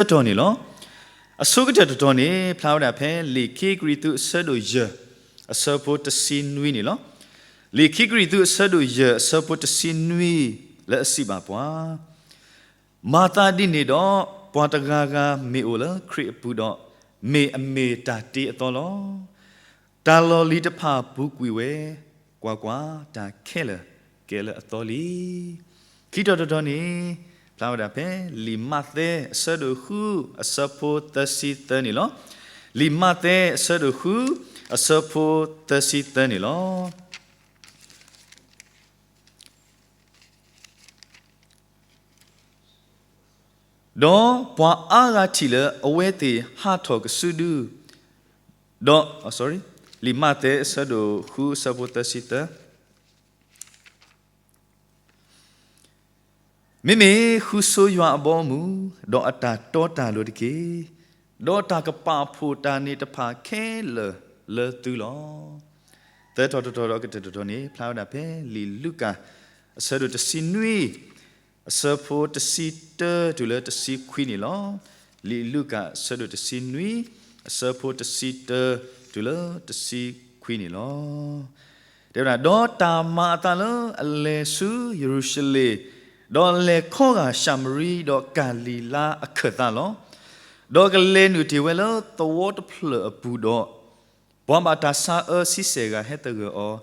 တၢ်ကစီၣ်တတီၤန့ၣ်လီၤ. အဆိကတၢၢ်တတီၤန့ၣ် ဖျါဝဲဒၣ်ဖဲလံာ်ခံကရံၣ်သူးအဆၢဒိၣ်ယဲၢ် အဆၢဖိတဆံနွံန့ၣ်လီၤ. လံာ်ခံကရံၣ်သူးအဆၢဒိၣ်ယဲၢ်အဆၢဖိတဆံနွံ လၢအစံးဘၣ်ပှၤ မၤသးဒ်န့ၣ်ဒီး ပှၤတဂၤဂၤမ့ၢ်အိၣ်လၢခရံာ်အပူၤဒီး မ့ၢ်အမ့ၢ်တၢ်တ့အသီလီၤ. တၢ်လီၢ်လံၤတဖၣ်ပူၤကွံာ်ဝဲ, ကွၢ်ကွၢ်, တၢ်ခဲလၢာ်ကဲလၢအသီလံ. ခံတီၤတတီၤန့ၣ် ဖျါဝဲဒၣ်ဖဲ လံာ်မးသဲ အဆၢဒိၣ်ဃု အဆၢဖိသၢဆံသၢန့ၣ်လီၤ. လံာ်မးသဲ အဆၢဒိၣ်ဃု အဆၢဖိသၢဆံသၢန့ၣ်လီၤ. ဒီးပှၤအါဂၤထံၣ်လၢအဝဲသ့ၣ်ဟးထီၣ်ကစုဒု, ဒီး, လံာ်မးသဲ အဆၢဒိၣ်ဃု အဆၢဖိသၢဆံသၢ, မ့မ့ၢ်ဃုဆိယွၤအဘီအမုၢ်, ဒီးအတၢ်တီတၢ်လိၤတက့ၢ်. ဒီးတၢ်ကပာ်ဖှိၣ်တၢ်န့ၣ်တဖၣ်ခဲလၢာ်လၢသုလီၤ. သၢတီၤတတီၤဒီးကတၢၢ်တတီၤန့ၣ် ဖျါဝဲဒၣ်ဖဲလံာ်လူၤကၣ် အဆၢဒိၣ်တဆံနွံ အဆၢဖိတဆံတၢတုၤလၢတဆံခွံန့ၣ်လီၤ. လံာ်လူၤကၣ် အဆၢဒိၣ်တဆံနွံ အဆၢဖိတဆံတၢတုၤလၢတဆံခွံန့ၣ်လီၤ. တဲဝဲဒၣ်, ဒီးတၢ်မၤအသးလၢအလဲၤဆူယရူၤၡလ့ၣ်, ဒီးလဲၤခီဂာ်ၡၤမရံ ဒီးကၤလံၤလါအခၢၣ်သးလီၤ. ဒီးကလဲၤနုာ်တ့ၢ်ဝဲလၢသဝီတဖျၢၣ်အပူၤဒီး, ပှၤဘၣ်တၢ်ဆါအၢဆံဆဲၣ်ဂၤဟဲသဂၢၢ်အီၤ,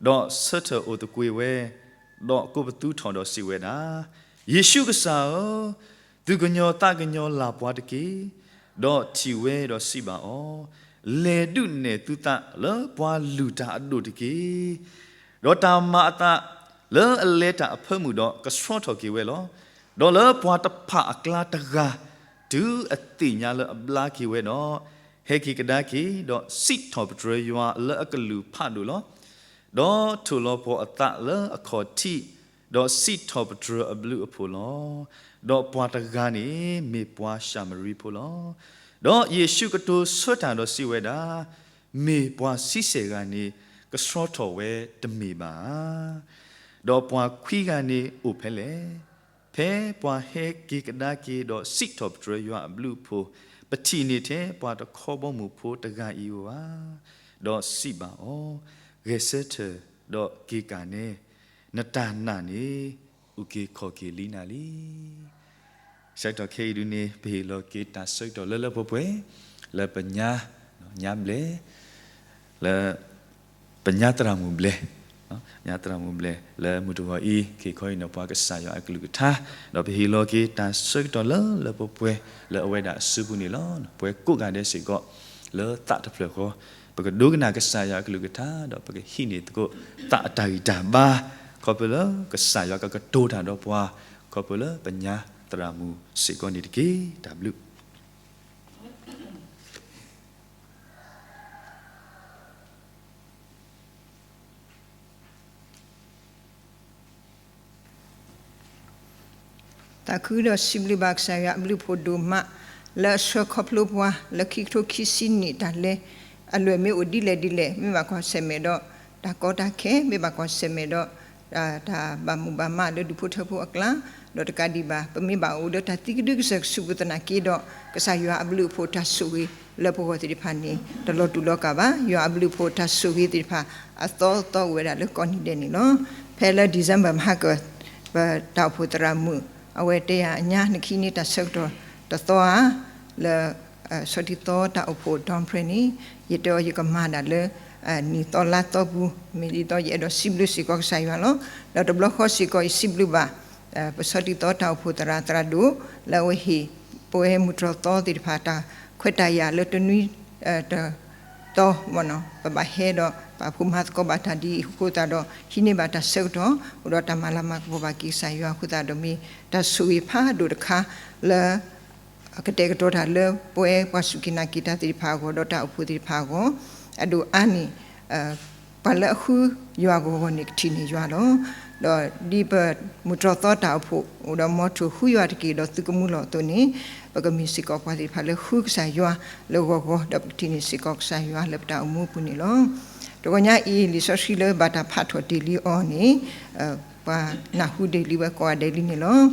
ဒီးဆၢထၢၣ်အိၣ်သကိးဝဲ, ဒီးကိးပသူထီၣ်ဒီးစံးဝဲဒၣ်, ယ့ၣ်ၡူးကစၢ်ဧၢ, သူၣ်ကညီၤသးကညီၤလၢ်ပှၤတက့ၢ်. ဒီးထံၣ်ဝဲဒီးစံးဘၣ်အီၤ, လဲၤဒုးနဲၣ်သုသးလၢပှၤလုၢ်တၢ်အဒိၣ်တက့ၢ်. ဒီးတၢ်မၤအသးလၢအလဲၤတၢ်အဖၢမုၢ်ဒီးကဆှီထီၣ်က့ၤဝဲလီၤ. ဒီးလၢပှၤတဖၣ်အကျါတဂၤ တုၤအသ့ၣ်ညါလၢအဘျါက့ၤဝဲဒီး, ဟဲက့ၤကဒါက့ၤ, ဒီးစံးထီၣ်ပတြၢၤယွၤလၢအကလုၢ်ဖးဒိၣ်လီၤ. ဒီးထိၣ်လီၤပှီၢ်အသးလၢအခီၣ်ထံး, ဒီးစံးထီၣ်ပတြၢၤအဘျုးအဖှိၣ်လီၤ. ဒီးပှၤတဂၤန့ၣ်မ့ၢ်ပှၤၡၤမရံဖိလီၤ. ဒီးယ့ၣ်ၡူးကတိၤဆၢတၢ်ဒီးစံးဝဲဒၣ်, မ့ၢ်ပှၤဆံဆဲၣ်ဂၤန့ၣ် ကဆှီထီၣ်ဝဲတမ့ၢ်ဘၣ်ဧါ. ဒီးပှၤခွံဂၤန့ၣ်အိၣ်ဖဲလဲၣ်. ဖဲပှၤဟဲက့ၤကဒါက့ၤဒီးစံးထီၣ်ပတြၢၤယွၤအဘျုးအဖှိၣ်, ပထံၣ်န့ၢ်ထဲပှၤတခီဘီမုၢ်ဖိတဂၤအံၤဧိၤဘၣ်. ဒီးစံးဘၣ်အီၤ, ဂဲၤဆၢထၢၣ်, ဒီးက့ၤကၣ်နဲ, နတၢ်နာ်န့ၣ် အုၣ်က့ၤခီၣ်က့ၤလံနၤလံ. ဆၢကတီၢ်ခဲအံၤဒုန့ၣ် ပဟ့ၣ်လီၤက့ၤတၢ်ဆၢကတီၢ်လၢလၢပှဲၤပှဲၤ, လၢပညါ, ညါဘျဲၣ်, လၢ ပညါသရၣ်မုၣ်ဘျဲၣ်, ညါသရၣ်မုၣ်ဘျဲၣ် လၢမုၢ်တဂီၤအံၤ က့ၤခီအံၤန့ၣ် ပှၤကစၢ်ယွၤအကလုၢ်ကထါ, ဒီးပဟ့ၣ်လီၤက့ၤတၢ်ဆၢကတီၢ်လၢလၢပှဲၤပှဲၤ လၢအဝဲဒၣ်အစုပူၤန့ၣ်လီၤ. ပှၤကိးဂၤဒဲးစ့ၢ်ကီး လၢသးတဖျၢၣ်ဃီ, ပကဒိကနၣ်ကစၢ်ယွၤအကလုၢ်ကထါ ဒီးပကဟံးန့ၢ်သကိး သးအတၢ်ဂံၢ်တၢ်ဘါ, ခီဖျိလၢကစၢ်ယွၤကကတိၤတၢ်ဒီးပှၤ, ခီဖျိလၢပညါသရၣ်မုၣ်စ့ၢ်ကီးန့ၣ်တက့ၢ်. တၢ်ဘျုး သးခုဒီးစံးဘျုးဘၣ်ကစၢ်ယွၤအဘျုးအဖှိၣ်ဒိၣ်မး လၢအဆှၢခီဖျိပှၤ လၢခံကထိခံဆံနံၣ်တၢ်လဲၤ အလွဲၢ်မ့ၢ်အိၣ်ဒ်လဲၣ်ဒ်လဲၣ် မ့ၢ်ဘၣ်ကွၢ်ဆၢၣ်မဲာ်ဒီး တၢ်ကီတၢ်ခဲ မ့ၢ်ဘၣ်ကွၢ်ဆၢၣ်မဲာ်ဒီး တၢ်ဘၣ်မူဘၣ်မးလၢဒူၣ်ဖိထၢဖိအကျါ, ဒီးတကးဒံးဘၣ် ပမ့ၢ်ဘၣ်အိၣ်လၢတၢ်သံကဒုကစၢၢ်ကဆူးပူၤသနာ်က့ဒီး ကစၢ်ယွၤအဘျုးအဖှိၣ်တၢ်ဆိၣ်ဂ့ၤလၢပဂီၢ်သ့ၣ်တဖၣ်န့ၣ် တလီၤတူာ်လီၤကာ်ဘၣ်. ယွၤအဘျုးအဖှိၣ်တၢ်ဆိၣ်ဂ့ၤသ့ၣ်တဖၣ် အသီသီအိၣ်ဝဲဒၣ်လၢကိးနံၤဒဲးန့ၣ်လီၤ. ဖဲလၢ December မဟါကၢၤ ပတၢ်အိၣ်ဖှိၣ်သရၣ်မုၣ် အဝဲတဲယၤအညါ နခံန့ၢ်တၢ်ဆၢကတီၢ်တသီဧါ, လၢ ဆီတံသီတၢ်အိၣ်ဖှိၣ် Dawn Prayer န့ၣ် ယတဲအီၤယကမၤဒၣ်လၢ နံၣ်သီလါသီပူၤ, မ့ၢ်ဒ်သိးယအဲၣ်ဒိးစံးဘျုးစ့ၢ်ကီးကစၢ်ယွၤလီၤ. ဒီးတဘျီဃီစ့ၢ်ကီး ယစံးဘျုးဘၣ် ပဆီတံသီတၢ်အိၣ်ဖှိၣ်သရၣ် သရၣ်ဒိၣ် လၢအဝဲဟ့ၣ် ပဝဲမုၢ်တြီၢ်သီသ့ၣ်တဖၣ် တၢ်ခွဲးတၢ်ယာ်လၢတနွံ တ သီ ပဘၣ်ဟဲဒီး ပာ်ဖှိၣ်မၤသကိးဘၣ်တၢ်ဒ်အံၤအဃိသတးဒီး ဟံးန့ၢ်ဘၣ်တၢ်ဆၢကတီၢ် အိၣ်ဒီးတၢ်မၤလၤမၤကပီၤဘၣ်က့ၤကစၢ်ယွၤအဃိသတးဒီး မ့ၢ်တၢ်ဆိၣ်ဂ့ၤဖးဒိၣ်တခါလၢ ကတဲာ်ကတီၤတၢ်လၢပဝဲပှၤစူၢ်က့ၤနာ်က့ၤတၢ်သ့ၣ်တဖၣ်အဂီၢ် ဒီးတၢ်အိၣ်ဖှိၣ်သ့ၣ်တဖၣ်အဂီၢ် အဒိၣ်အါန့ၣ် ပှၤလၢအဃုယွၤအဂီၢ်ဂီၢ်န့ၣ် ကထံၣ်န့ၢ်ယွၤလီၤ. ဒီးဒ်ပမုၢ်တြီၢ်သီတၢ်အိၣ်ဖှိၣ် အိၣ်ဒီး motto ဃုယွၤတက့ၢ်ဒီးသုကမူလီၤအသိးန့ၣ် ပကမ့ၢ်စ့ၢ်ကီးပှၤသ့ၣ်တဖၣ်လၢဃုကစၢ်ယွၤလၢဂီၢ်ဂီၢ် ဒီးပကထံၣ်န့ၢ်စ့ၢ်ကီးကစၢ်ယွၤလၢပတၢ်အိၣ်မူအပူၤန့ၣ်လီၤ. တဂီၤညါအံၤ လံာ်စီဆှံလၢဘၣ်တၢ်ဖးထီၣ်တ့ၢ်လံအီၤန့ၣ် ပှၤနၢ်ဟူတ့ၢ်လံဝဲကိးဂၤဒဲးလံန့ၣ်လီၤ.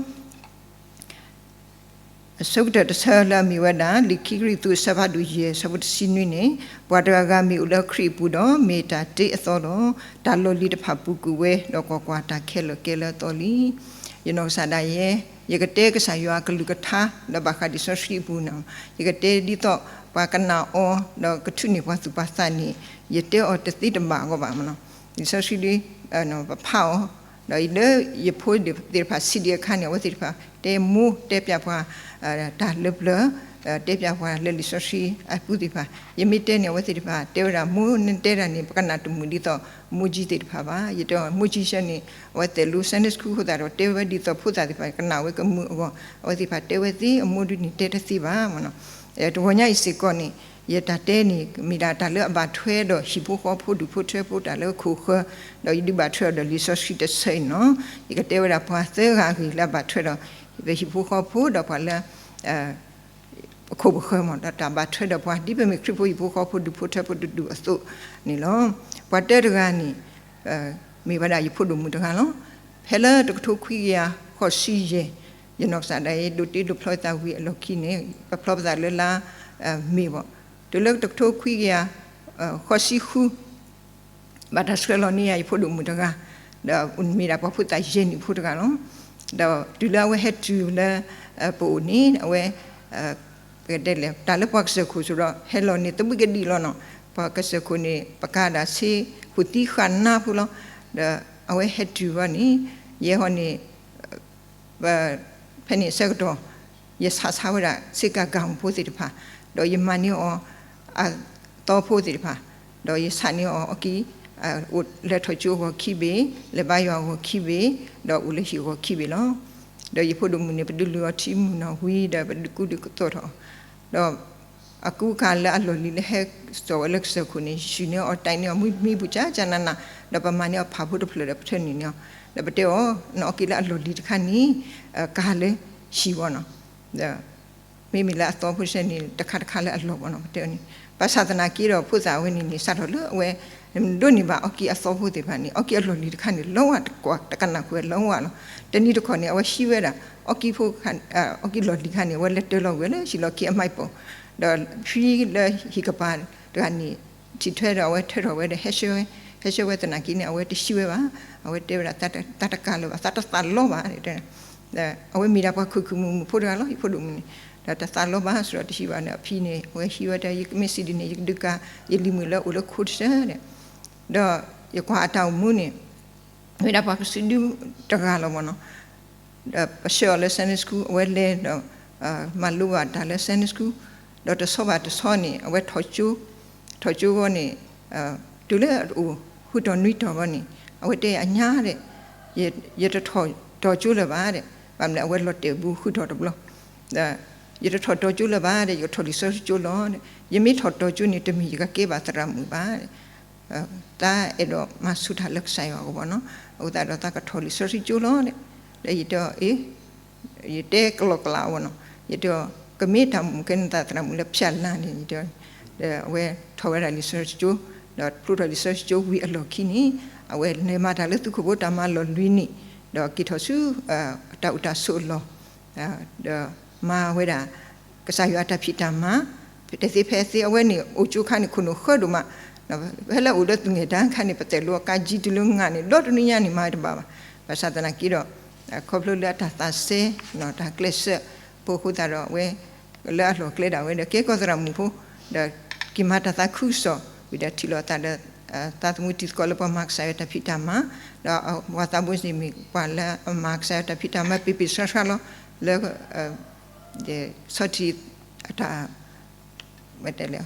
အဆိကတၢၢ်တဆၢလၢအမ့ၢ်ဝဲဒၣ် လံာ်ခံကရံၣ်သူးအဆၢဖးဒိၣ်ယဲၢ် အဆၢဖိတဆံနွံန့ၣ်, ပှၤတဂၤဂၤမ့ၢ်အိၣ်လၢခရံာ်အပူၤဒီး မ့ၢ်တၢ်တ့အသီလီၤ. တၢ်လီၢ်လံၤတဖၣ်ပူၤကွံာ်ဝဲ, ဒီးကွၢ်ကွၢ်, တၢ်ခဲလၢာ်ကဲလၢအသီလံ. ယနီၢ်ကစၢ်ဒၣ်ယဲ, ယကတဲကစၢ်ယွၤအကလုၢ်ကထါ ဒီးဘၣ်ဃးလံာ်စီဆှံအပူၤန့ၣ်, ယကတဲဒ်သိးပှၤကနၣ်အီၤ ဒီးကထုးန့ၢ်ပှၤသူၣ်ပှၤသးန့ၣ်, ယတဲအီၤတသ့တဘၣ်အဂီၢ်ဘၣ်မနီၤ. လံာ်စီဆှံဒ် ပဖးအီၤ, ဒီးလၢယဖိသ့ၣ်တဖၣ်စံးဒံးအခါန့ၣ် အဝဲသ့ၣ်တဖၣ်တဲမိၢ်တဲပၠးပှၤ တၢ်လၢပျၢၤ, တဲပၠးပှၤလၢလံာ်စီဆှံအပူၤသ့ၣ်တဖၣ်. ယမ့ၢ်တဲန့ၣ် အဝဲသ့ၣ်တဖၣ်တဲဝဲဒၣ် မိၢ်နတဲတၢ်န့ၣ် ပကနၣ်တမုာ်ဒ်သိးမိၢ်ကၠံသ့ၣ်တဖၣ်ဘၣ်. ယတဲအီၤ မိၢ်ကၠံဆၢန့ၣ် အဝဲသ့ၣ်လိ Sunday school အဃိသတးဒီး တဲဝဲဒ်သိးဖိသၣ်သ့ၣ်တဖၣ်ကနၣ်ဝဲကမုာ်အဂီၢ်, အဝဲသ့ၣ်တဖၣ်တဲဝဲသ့ အမိၢ်ဒုန့ၣ်တဲတသ့ဘၣ်မနီၤ. တဂီၤညါအံၤစ့ၢ်ကီးန့ၣ် ယတၢ်တဲန့ၣ် မ့ၢ်ဒၣ်တၢ်လၢအဘၣ်ထွဲဒီးဟံၣ်ဖိဃီဖိဒူၣ်ဖိထၢဖိတၢ်လၢခိၣ်ဃၢၤ, ဒီးယဒုးဘၣ်ထွဲအီၤဒီးလံာ်စီဆှံတဆၢအံၤန့ၣ်လီၤ. ယကတဲဝဲဒၣ်ပှၤသၢဂၤအဂ့ၢ်လၢအဘၣ်ထွဲဒီး ပဟံၣ်ဖိဃီဖိဒီးပှၤလၢ ပခိၣ်ပဃၢၤမး ဒီးတၢ်ဘၣ်ထွဲဒီးပှၤ ဒ်ပမ့ၢ်ခရံာ်ဖိဟံၣ်ဖိဃီဖိဒူၣ်ဖိထၢဖိတဒူၣ်အသိးန့ၣ်လီၤ. ပှၤတၢတဂၤန့ၣ် မ့ၢ်ဝဲဒၣ်ယဖိဒိၣ်မုၣ်တဂၤလီၤ. ဖဲလၢတကထိခွံကယၤဃိးဆံယဲၢ် ယနီၢ်ကစၢ်ဒၣ်ယဲ ဒိးတ့ဒိးဖျီသးဝံၤအလီၢ်ခံန့ၣ် ပဖျီပသးလၢလါမ့ၤဘၣ်. တုၤလၢတကထိခွံကယၤ ဃိးဆံဃု ဘၣ်တၢ်ဆှၢလီၤန့ၢ်ယၤယဖိဒိၣ်မုၣ်တဂၤ, ဒီးမ့ၢ်ဒၣ်ပှၤဖိသၣ်ယဲၢ်နံၣ်ဖိတဂၤလီၤ. ဒီးတုၤလၢအဝဲဟဲတုၤလၢ ပအိၣ်န့ၣ် အဝဲ ပကတဲလဲၣ် တၢ်လၢပှၤကစၢၢ်ခိၣ်စိဒီး ဟဲလီၤန့ၣ်သဘံၣ်ကဒံၣ်လီၤနီၤ. ပှၤကစၢၢ်ခိၣ်န့ၣ် ပကးဒၣ်ဆ့ဃိၣ်သံဃာ်နါဖိလီၤ. ဒီးအဝဲဟဲတုၤဝဲန့ၣ် ယဲဟီန့ၣ် ဖဲန့ၣ်အဆၢကတီၢ် ယဆးဆါဝဲဒၣ်ဆ့ကၤကၤမူဖိသ့ၣ်တဖၣ်, ဒီးယမၤန့ၢ်အီၤ အသီဖိသ့ၣ်တဖၣ်, ဒီးယဆးန့ၢ်အီၤအီၣ်ကံ အိၣ်လဲၤထီၣ်ကၠိအဂီၢ်ခံဘ့ၣ်, လဲၤဘါယွၤအဂီၢ်ခံဘ့ၣ်, ဒီးအိၣ်လၢဟံၣ်အဂီၢ်ခံဘ့ၣ်လီၤ. ဒီးယဖိဒိၣ်မုၣ်န့ၣ် ပဒုးလုၢ်အီၤထံမုၢ်နီၢ်ဝံၤဒီး ပဒုးကူဒုးသိးထီၣ်အီၤ, ဒီး အကူအကၤလၢအလီၢ်လံၤလၢဟဲစိာ်ဝဲလၢကစၢၢ်ခိၣ်န့ၣ် ယဆူၣ်န့ၢ်အီၤတၢ်န့ၢ်အီၤမံမံပူၤကၠၢ်ကၠၢ်နးနး, ဒီးပမၤန့ၢ်အီၤဖးဖိတဖျၢၣ်ဒီးပထၢနုာ်န့ၢ်အီၤ, ဒီးပတဲအီၤ နအီၣ်ကံလၢအလီၢ်လံၤတခါန့ၣ် ကၤလၢဟံၣ်ဝဲနီၤ, ဒီး မ့မ့ၢ်လၢအသီဖိဆဲန့ၣ် တခါတခါလၢအလီၢ်ဘၣ်နီၤ ပတဲအီၤန့ၣ်, ဘၣ်ဆၣ်သနာ်က့ဒီးဖိသၣ်ဝဲန့ၣ်န့ၣ် စးထီၣ်လၢအဝဲ ဒိးန့ၢ်ဘၣ်အီၣ်ကံအသီဖိသ့ၣ်တဖၣ်န့ၣ် အီၣ်ကံအလီၢ်လံၤတခါန့ၣ် လီၤဝဲတကွၢ် တကနၣ်ဃုာ်ဝဲလီၤဝဲလီၤ. တနံၤတခီန့ၣ် အဝဲဟံးဝဲဒၣ် အီၣ်ကံဖိ အီၣ်ကံလီၢ်လံၤတခါန့ၣ် အဝဲလဲၤတၢလီၤဝဲလၢဟံၣ်လီၢ်ခံအမါပိာ်, ဒီးဖံလၢဟံၣ်ကပၤတဂၤန့ၣ် ထံၣ်ထွဲဒီးအဝဲထၢထီၣ်ဝဲဒီးဟဲဆှၢဝဲ, ဟဲဆှၢဝဲသနာ်က့န့ၣ် အဝဲတဟံးဝဲဘၣ်, အဝဲတဲဝဲဒၣ် သးတကၤလၢၤဘၣ် သးတသးလီဘၣ် အဝဲမ့ၢ်ဒၣ်ပှၤခိၣ်ခုၣ်မုၢ်မုၢ်ဖိတဂၤလီၤ ယဖိဒိၣ်မုၣ်န့ၣ်, ဒီးတသးလီဘၣ်စ့ၢ်ဒီးတဟံးဘၣ်န့ၣ် အဖံန့ၣ် အဝဲဟံးဝဲဒီး ယမ့ၢ်စံးဒ်န့ၣ် ယကဒုးကၤ ယလံၤမုၣ်လၢအိၣ်လၢခိတဆၢဒီး ဒီးယကွၢ်အတၢ်အိၣ်မူန့ၣ် မ့ၢ်ဒၣ်ပှၤကစုဒုတဂၤလီၤမ့ၢ်နီၤ, ဒီးပဆှၢအီၤလၢ Sunday School အဝဲလဲၤဒီး မၤလိဘၣ်တၢ်လၢ Sunday School, ဒီးတဆီဘၣ်တဆီန့ၣ် အဝဲထီၣ်ကၠိ, ထီၣ်ကၠိအဂီၢ်န့ၣ် တုၤလၢအအိၣ်ဃုတီၢ်နွံတီၢ်အဂီၢ်န့ၣ် အဝဲတဲအညါဒီး ယတထီၣ်တီၤကၠိလၢၤဘၣ်ဒီး ဘၣ်မနုၤအဝဲလီၤတဲာ်ဘူးဃုတီၢ်တဘျီ ဒီး ယတထီၣ်တီၤကၠိလၢၤဘၣ်ဒီး ယကထီၣ်လံာ်စီဆှံကၠိလီၤ. ယမ့ၢ်ထီၣ်တီၤကၠိန့ၣ် တမ့ၢ်ယကကဲဘၣ်သရၣ်မုၣ်ဘၣ်, သးအဲၣ်ဒိးမၤဆူၣ်တၢ်လၢကစၢ်ယွၤအဂီၢ်ဘၣ်နီၤ, အဃိသတးဒီးသးကထီၣ်လံာ်စီဆှံကၠိလီၤ. ဒီးယတဲအီၤ အ့ ယတဲကလီကလီအဂီၢ်နီၤ, ယတဲအီၤ ကမ့ၢ်တၢ်မုၣ်ကဲန့ၣ်သးသရၣ်မုၣ်လၢဖၠၣ်လၢ်န့ၣ် ဒီးအဝဲထီၣ်ဝဲဒၣ်လံာ်စီဆှံကၠိ, ဒီးဖျိထီၣ်လံာ်စီဆှံကၠိဝံၤအလီၢ်ခံန့ၣ် အဝဲလဲၤမၤတၢ်လၢသုးခိၣ်ဖိတၢ်မၤလီၢ်လွံၢ်နံၣ်, ဒီးက့ၤထီၣ်ဆူ တၢ်အိၣ်တၢ်ဆိးအလီၢ် ဒီးမၤဝဲဒၣ် ကစၢ်ယွၤအတၢ်ဖံးတၢ်မၤ, တသ့ဖဲသ့ အဝဲန့ၣ် အိၣ်ကၠိခါန့ၣ် ခိၣ်နူာ်ဃၢဒိၣ်မး, ဖဲလၢအိၣ်လၢသူၣ်ငဲၢ်တၢ်ခါန့ၣ် ပသဲးလိအကါကၠံတုၤလၢငါန့ၣ် ဒီတနွံညါန့ၣ် မၤဝဲတဘၣ်ဘၣ်. ဘၣ်ဆၣ်သနာ်က့ဒီး ခီဖျိလၢအတၢ်သးစဲ တၢ်ကျဲးစၢးဖိအဃိသတးဒီး အဝဲ လၢအလီၢ်ကျဲဒၣ်ဝဲဒီး ကဲကီၢ်သရၣ်မုၣ်ဖိ, ဒီးက့ၤမၤတၢ်သးခုကစီၣ် ဝံၤဒီးထံၣ်လိာ်အသးဒီး သးသမူတံၤသကိးလၢပှၤမၤကစၢ်ယွၤတၢ်ဖံးတၢ်မၤ, ဒီးပှၤသးဘိန့ၣ်မ့ၢ်ပှၤလၢအမၤကစၢ်ယွၤတၢ်ဖံးတၢ်မၤပ့ၤပ့ၤဆှါဆှါလီၤ လၢ ဆီၣ်တံၢ်အတၢ်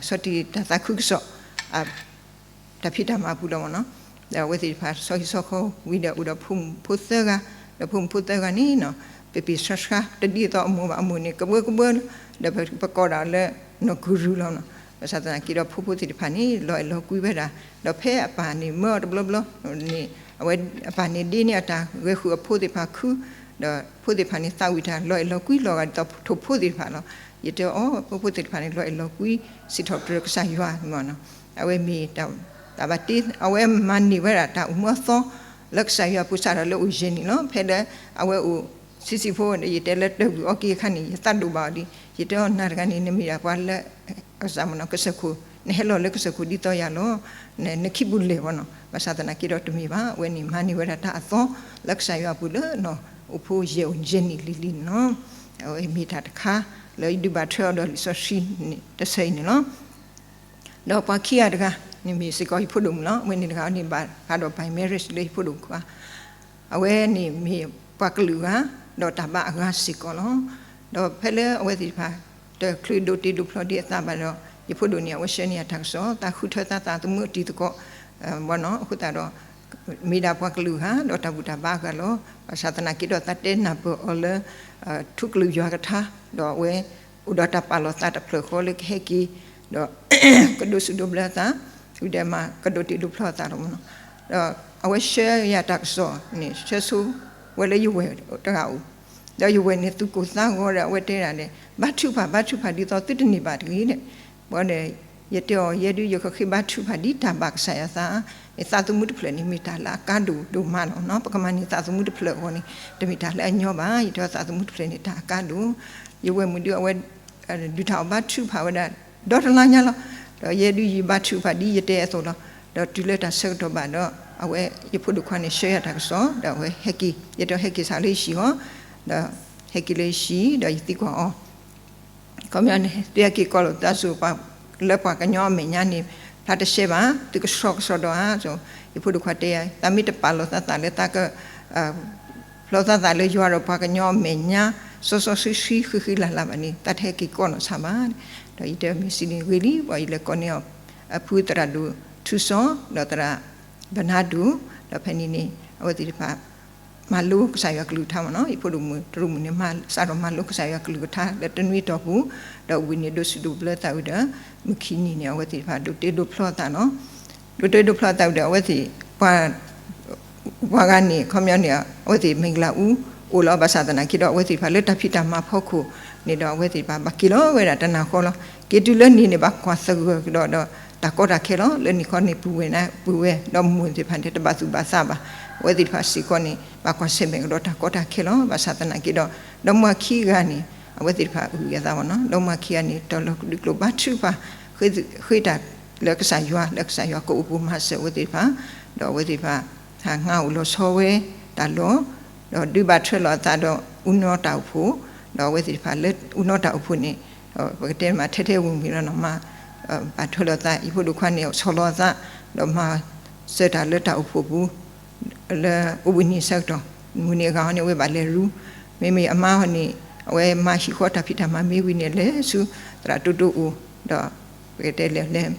ဆီၣ်တံၢ်တၢ်သးခုကစီၣ် တၢ်ဖံးတၢ်မၤအပူၤလီၤမ့ၢ်နီၤ. ဒီးအဝဲသ့ၣ်တဖၣ်ဆီဟံၣ်ဆီဃီဝံၤဒီးအိၣ်ဒီးဖိမုၣ်ဖိသၢဂၤ, ဒီးဖိမုၣ်ဖိသၢဂၤန့ၣ်နီၤ ပ့ၤပ့ၤဆှါဆှါ တဒ်သိးအမိၢ်ဘၣ်, အမိၢ်န့ၣ် ကဘၢကဘၢလီၤ, ဒီးပကိးဒၣ်လၢနီၢ်ကရူၢ်လီၤနီၤ. ဘၣ်ဆၣ်သနာ်က့ဒီးဖိဖိသ့ၣ်တဖၣ်န့ၣ် လီၤအဲၣ်လီၤကွံဝဲဒၣ်, ဒီးဖဲအပၢ်န့ၣ်မၢအီၤတဘျီဘျီန့ၣ် အဝဲအပၢ်န့ၣ်ဒ့န့ၢ်အတၢ်ဂဲၤဃုာ်အဖိသ့ၣ်တဖၣ်ခု, ဒီးဖိသ့ၣ်တဖၣ်န့ၣ်သးဝံၣ်တၢ်လီၤအဲၣ်လီၤကွံလီၤဂာ်ဒ်သိးထိၣ်ဖိသ့ၣ်တဖၣ်လီၤ. ယတဲအီၤ ဖိဖိသ့ၣ်တဖၣ်န့ၣ် လီၤအဲၣ်လီၤကွံ စံးထီၣ်ပတြၢၤကစၢ်ယွၤန့ၣ်မ့ၢ်နီၤ. အဝဲမ့ၢ်တၢ်ဘၣ်တ့ အဝဲမၤန့ၢ်ဝဲဒၣ်တၢ်အိၣ်မူအသီ လၢကစၢ်ယွၤပူၤစးထီၣ်လၢအိၣ်ယဲၢ်နံၣ်လီၤ. ဖဲလၢအဝဲအိၣ် ဆံးဆံးဖိဒီး ယတဲလၢတၢ်ဝံၤအီၣ်က့အခါန့ၣ် ယသးဒိၣ်ဘၣ်အီၤဒ် ယတဲအီၤနၤတဂၤန့ၣ် နမ့ၢ်ဒၣ်ပှၤလၢ အစၢ်မနီၤ ကစၢၢ်ခိၣ် နဟဲလီၤလၢကစၢၢ်ခိၣ်ဒ်သိးယၤလီၤ. နခံပူၤလဲၢ်ဘၣ်နီၤ. ဘၣ်ဆၣ်သနာ်က့ဒီးတမ့ၢ်ဘၣ်, အဝဲန့ၣ်မၤန့ၢ်ဝဲဒၣ်တၢ်အသီ လၢကစၢ်ယွၤအပူၤလၢ အိၣ်ဖှိၣ်ယဲၢ်အိၣ်ယဲၢ်နံၣ်လံၤလံၤန့ၣ်လီၤ. အဝဲမ့ၢ်တၢ်တခါလၢယဒုးဘၣ်ထွဲအီၤဒီးလံာ်စီဆှံန့ၣ် တဆၢအံၤန့ၣ်လီၤ. ဒီးပှၤခံဂၤတဂၤန့ၣ်မ့ၢ်စ့ၢ်ကီးယဖိဒိၣ်မုၣ်လီၤ. အဝဲန့ၣ်တဂၤန့ၣ်ဘၣ်ဃးဒီး by marriage လၢယဖိဒိၣ်ခွါ အဝဲန့ၣ်မ့ၢ်ပှၤကလုာ်ဂၤ, ဒီးတၢ်ဘါအဂၤစ့ၢ်ကီးလီၤ. ဒီးဖဲလၢအဝဲသ့ၣ်တဖၣ် တချုးဒိးတ့ဒိးဖျီဒံးအသးဘၣ်ဒီး ယဖိဒိၣ်န့ၣ် အဝဲဆှၢန့ၢ်ယၤတၢ်ကစီၣ်, သးဃုထၢသးသးသမူအတံၤသကိး ဘီနီၤ, အဃိသတးဒီး မ့ၢ်ဒၣ်ပှၤကလုာ်ဂၤ ဒီးတၢ်ဘူၣ်တၢ်ဘါအဂၤလီၤ. ဘၣ်ဆၣ်သနာ်က့ဒီး သးတဲနၢ်ပၢၢ်အီၤလၢ ထူကလုာ်ယွၤကထါ, ဒီးအဝဲ အိၣ်ဒီးတၢ်ပာ်လီၤသးတဖျၢၣ်ဃီလၢကဟဲက့ၤ ဒီး ကဒိးဆူၣ်ဒိးဘျၢသး, ဝံၤဒီးမၤကဒိးတ့ဒိးဖျီအသးလီၤမနီၤ. ဒီးအဝဲဆှၢယၤတၢ်ကစီၣ်န့ၣ် ဆှၢဆိဝဲလၢယဝဲၢ်တဂၤအအိၣ်, ဒီးယဝဲၢ်န့ၣ်သူၣ်ကိၢ်သးဂီၤဒီး အဝဲတဲဒၣ်န့ၣ် ဘါထုကဖၣ် ဘါထုကဖၣ်ဒ်သိးသုတန့ၢ်ဘၣ်တဂ့ၤန့ၣ်, ဘီဒီး ယတဲအီၤ ယဲဒုးယကဃ့ဘါထုကဖၣ်ဒ်တၢ်ဘၣ်ကစၢ်ယွၤသး, သးသမူတဖျၢၣ်န့ၣ် မ့ၢ်တၢ်လၢအကါဒိၣ်ဒိၣ်မးလီၤ. ပကမၤန့ၢ်သးသမူတဖျၢၣ်အဂီၢ်န့ၣ် တမ့ၢ်တၢ်လၢအညီဘၣ်. ယတဲအီၤသးသမူတဖျၢၣ်န့ၣ် တၢ်အကါဒိၣ်, ယဝဲၢ်မုၣ်ဒုးအဝဲ ဒုးတၢ်အီၣ်ဘါထုကဖၣ်ဝဲဒၣ် ဒီတလါညါလီၤ. ဒီးယဲဒုးယဘါထုကဖၣ်ဒ်ယတဲအသိးလီၤ. ဒီးတုၤလၢတၢ်ဆၢကတီၢ်ဘၣ်ဒီး အဝဲယဖိဒိၣ်ခွါန့ၣ် ဆှၢယၤတၢ်ကစီၣ် ဒီးအဝဲဟဲက့ၤ, ယတဲအီၤဟဲက့ၤစးလၢယဟံၣ်အီၤ, ဒီးဟဲက့ၤလၢယဟံၣ် ဒီးယသံကွၢ်အီၤ ခီပညီန့ၣ် သုဟဲက့ၤကိးလိာ်သးစူၤ လၢပှၤကညီအမဲာ်ညါန့ၣ် ဖျါတရှဲဘၣ်, သုကဆှီကဆှီဒီးဧါ, ယဖိဒိၣ်ခွါတဲယၤ သးမ့ၢ်တပာ်လီၤသးသးလၢသးက ဖျီသးသးလၢယွၤဒီးပှၤကညီအမဲာ်ညါ စီစီဆှံဆှံဃံဃံလၤလၤဘၣ်န့ၣ် သးတဟဲက့ၤကိးနီၢ်ဆၣ်ဘၣ်. ဒီးယတဲမ့ၢ်စံးန့ၣ်ဂ့ၤလံ, ဘၣ်ယလဲၤကိးန့ၢ်အီၤ အဖုသရၣ်ဒိၣ်ထူစီ ဒီးသရၣ်ဘနါဒိၣ်, ဒီးဖဲန့ၣ်န့ၣ် အဝဲသ့ၣ်တဖၣ် မၤလိကစၢ်ယွၤကလုၢ်ကထါမနီၤ, ယဖိဒိၣ်မုၣ်တရူးမုၣ်န့ၣ် စးထီၣ်မၤလိကစၢ်ယွၤကလုၢ်ကထါလၢတနွံအတီၢ်ပူၤ, ဒီးဝံၤန့ၣ်ဒိးဆူၣ်ဒိးဘျၢသးဝံၤဒီး မုၢ်ခံနံၤန့ၣ် အဝဲသ့ၣ်တဖၣ်ဒိးတ့ဒိးဖျီသးလီၤ. ဒိးတ့ဒိးဖျီသးဝံၤဒီး အဝဲသ့ၣ် ပှၤ ပှၤဂၤန့ၣ် ခီပညီန့ၣ် အဝဲသ့ၣ်မ့ၢ်ကလၤအူအိၣ်လီၤ. ဘၣ်ဆၣ်သနာ်က့ဒီး အဝဲသ့ၣ်တဖၣ်လၢတၢ်ဖံးတၢ်မၤဖီခိၣ်န့ၣ်ဒီး အဝဲသ့ၣ်တဖၣ်ဘၣ်က့ၤလီၤဝဲဒၣ်တနၤဃီလီၤ. က့ၤတုၤလၢန့ၣ်န့ၣ် ဘၣ်ကွၢ်သဂၢၢ်ကဒီးဒီးတၢ်ကီတၢ်ခဲလီၤ. လၢန့ၣ်ခီန့ၣ် ပုၢ်ဝဲၢ် ပုၢ်ဝဲၢ်ဒီးမိၢ်သ့ၣ်တဖၣ်န့ၣ် တဘၣ်သူၣ်ဘၣ်သးဘၣ်. အဝဲသ့ၣ်တဖၣ်စ့ၢ်ကီးန့ၣ် ဘၣ်ကွၢ်ဆၢၣ်မဲာ်ကဒီးတၢ်ကီတၢ်ခဲလီၤ. ဘၣ်ဆၣ်သနာ်က့ဒီး ဒီမါဝၤခံဂၤန့ၣ် အဝဲသ့ၣ်တဖၣ်အုၣ်က့ၤအသးမနီၤ, ဒီမါဝၤခံဂၤန့ၣ် တီၤလီၤဒုးကျိၤဘါထုကဖၣ် ဃ့တၢ်လၢကစၢ်ယွၤ လၢကစၢ်ယွၤကအိၣ်ဘူးမၤစၢၤအဝဲသ့ၣ်တဖၣ်, ဒီးအဝဲသ့ၣ်တဖၣ် ဟးငါအိၣ်လီၤဆီဝဲတၢ်လီၢ်, ဒီးဒုးဘၣ်ထွဲလိာ်အသးဒီး အူနီၢ်တၢ်အိၣ်ဖှိၣ်, ဒီးအဝဲသ့ၣ်တဖၣ်လၢအူနီၢ်တၢ်အိၣ်ဖှိၣ်န့ၣ် ပကတဲမးထဲထဲဝင်ဝင်လီၤနီၤ, မၤ ဘၣ်ထွဲလိာ်သး ယဖိဒိၣ်ခွါန့ၣ် ဆီၣ်လီၤအသး ဒီးမၤစၢၤတၢ်လၢတၢ်အိၣ်ဖှိၣ်ပူၤ လၢအိၣ်ဘှံးနံၤဆၢကတီၢ်, မုၢ်နံၤအဂၤဟီန့ၣ် အဝဲဘၣ်လဲၤရူ မ့မ့ၢ်အမါဟီန့ၣ် အဝဲမၤဟံၣ်ဃီတၢ်ဖံးတၢ်မၤမ့ၢ်ဝံၤန့ၣ် လဲၤဆူသရၣ်တိတိအိၣ်, ဒီးပကတဲလဲၤလဲၤ